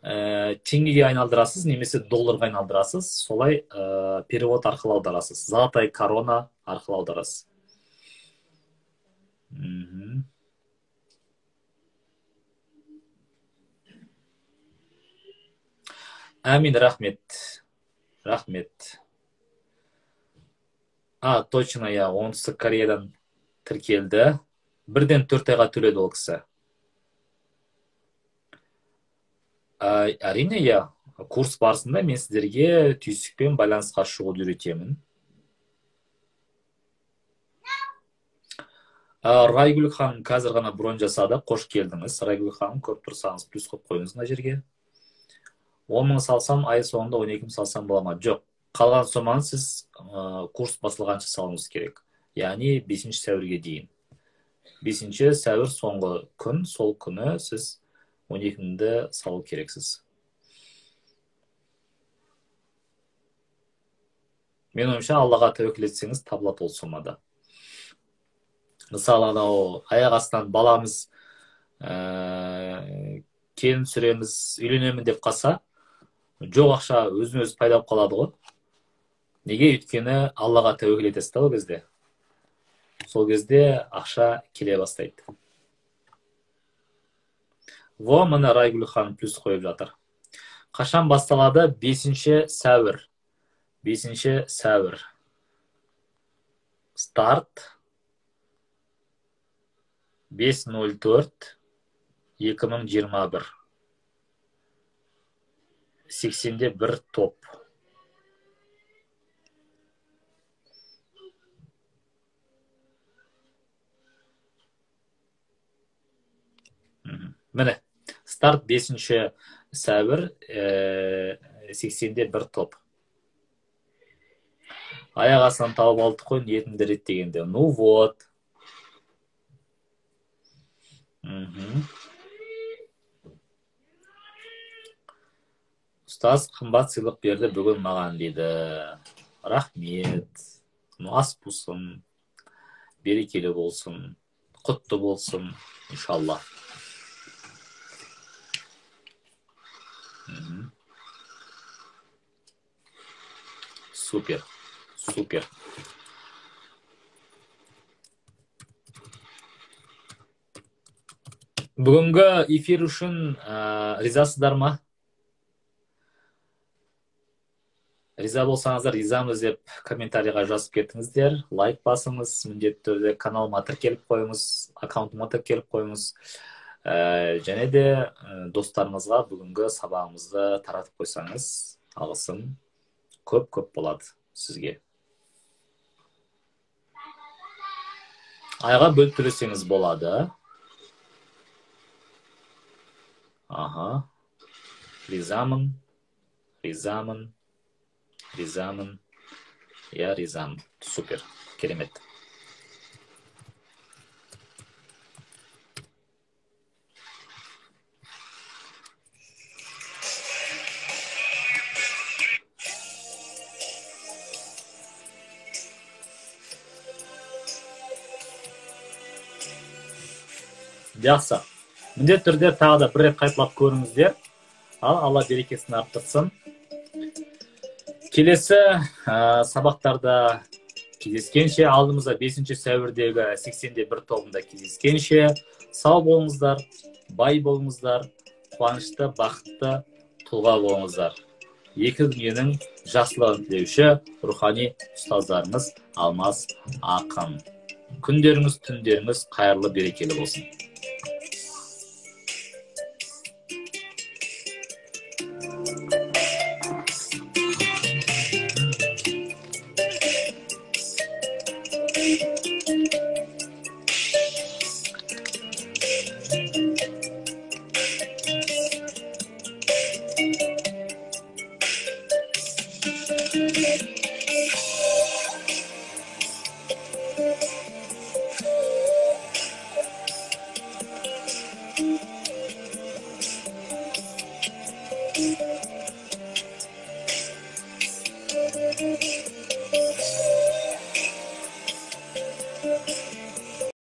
теңгеге айналдырасыз немесе долларға айналдырасыз, солай перевод арқылы аударасыз. Золотая корона арқылы аударасыз. Әмин, рахмет. Рахмет. А, точно, я Оңтүстік Кореядан тіркелді. Бірден 4 айға төледі ол кісі. Әрине, иә, курс барысында мен сіздерге түйсікпен байланысқа шығуды үйретемін. Райгүл ханым қазір ғана бронь жасады. Қош келдіңіз. Райгүл ханым, көріп тұрсаңыз плюс қойып қойыңыз мына жерге. 10 мың салсам, ай соңында 12 мың салсам бола ма? Жоқ. Қалған соманы сіз курс басылғанша салуыңыз керек. Яғни 5 сәуірге дейін. 5 сәуір соңғы күн, сол күні сіз 12 мыңды салу керексіз. Мен ойымша, Аллаға тәуекел етсеңіз табылады ол сомада. Мысалы, анау аяқ астынан баламыз келін түсіреміз, үйленемін деп қалса, жоқ ақша өзін өзі пайда болып қалады ғой. Неге? Өйткені Аллаға тәуекел етесіз да ол кезде. Сол кезде ақша келе бастайды. Во, міне Райгүл ханым плюс қойып жатыр. Қашан басталады? 5 сәуір. 5 сәуір. Старт 5.04.2021. 81 топ. Міне, старт 5 сәуір, 81 топ. Аяқ астынан тауып алдық қой, ниетімді реттегенде. Ну вот. Ұстаз қымбат сыйлық берді бүгін маған дейді. Рахмет. Ну, ас болсын, берекелі болсын, құтты болсын, иншалла. Супер, супер. Бүгінгі эфир үшін ризасыздар ма? Риза болсаңыздар, ризамыз деп комментарийға жазып кетіңіздер, лайк басыңыз, міндетті түрде каналыма тіркеліп қойыңыз, аккаунтыма тіркеліп қойыңыз. Және де достарыңызға бүгінгі сабағымызды таратып қойсаңыз, алғысым көп-көп болады сізге. Айға бөліп төлесеңіз болады. Аха. Ризамын, ризамын, ризамын. Я ризамын. Супер. Керемет. Жақсы. Міндетті түрде тағы да бір рет қайталап көріңіздер. Ал Алла берекесін арттырсын. Келесі сабақтарда кездескенше, алдымызда 5 сәуірдегі 81 тобында кездескенше, сау болыңыздар, бай болыңыздар, қуанышты, бақытты тұлға болыңыздар. Екі дүниенің жақсылығын тілеуші рухани ұстаздарыңыз Алмас Ақын. Күндеріңіз, түндеріңіз қайырлы, берекелі болсын.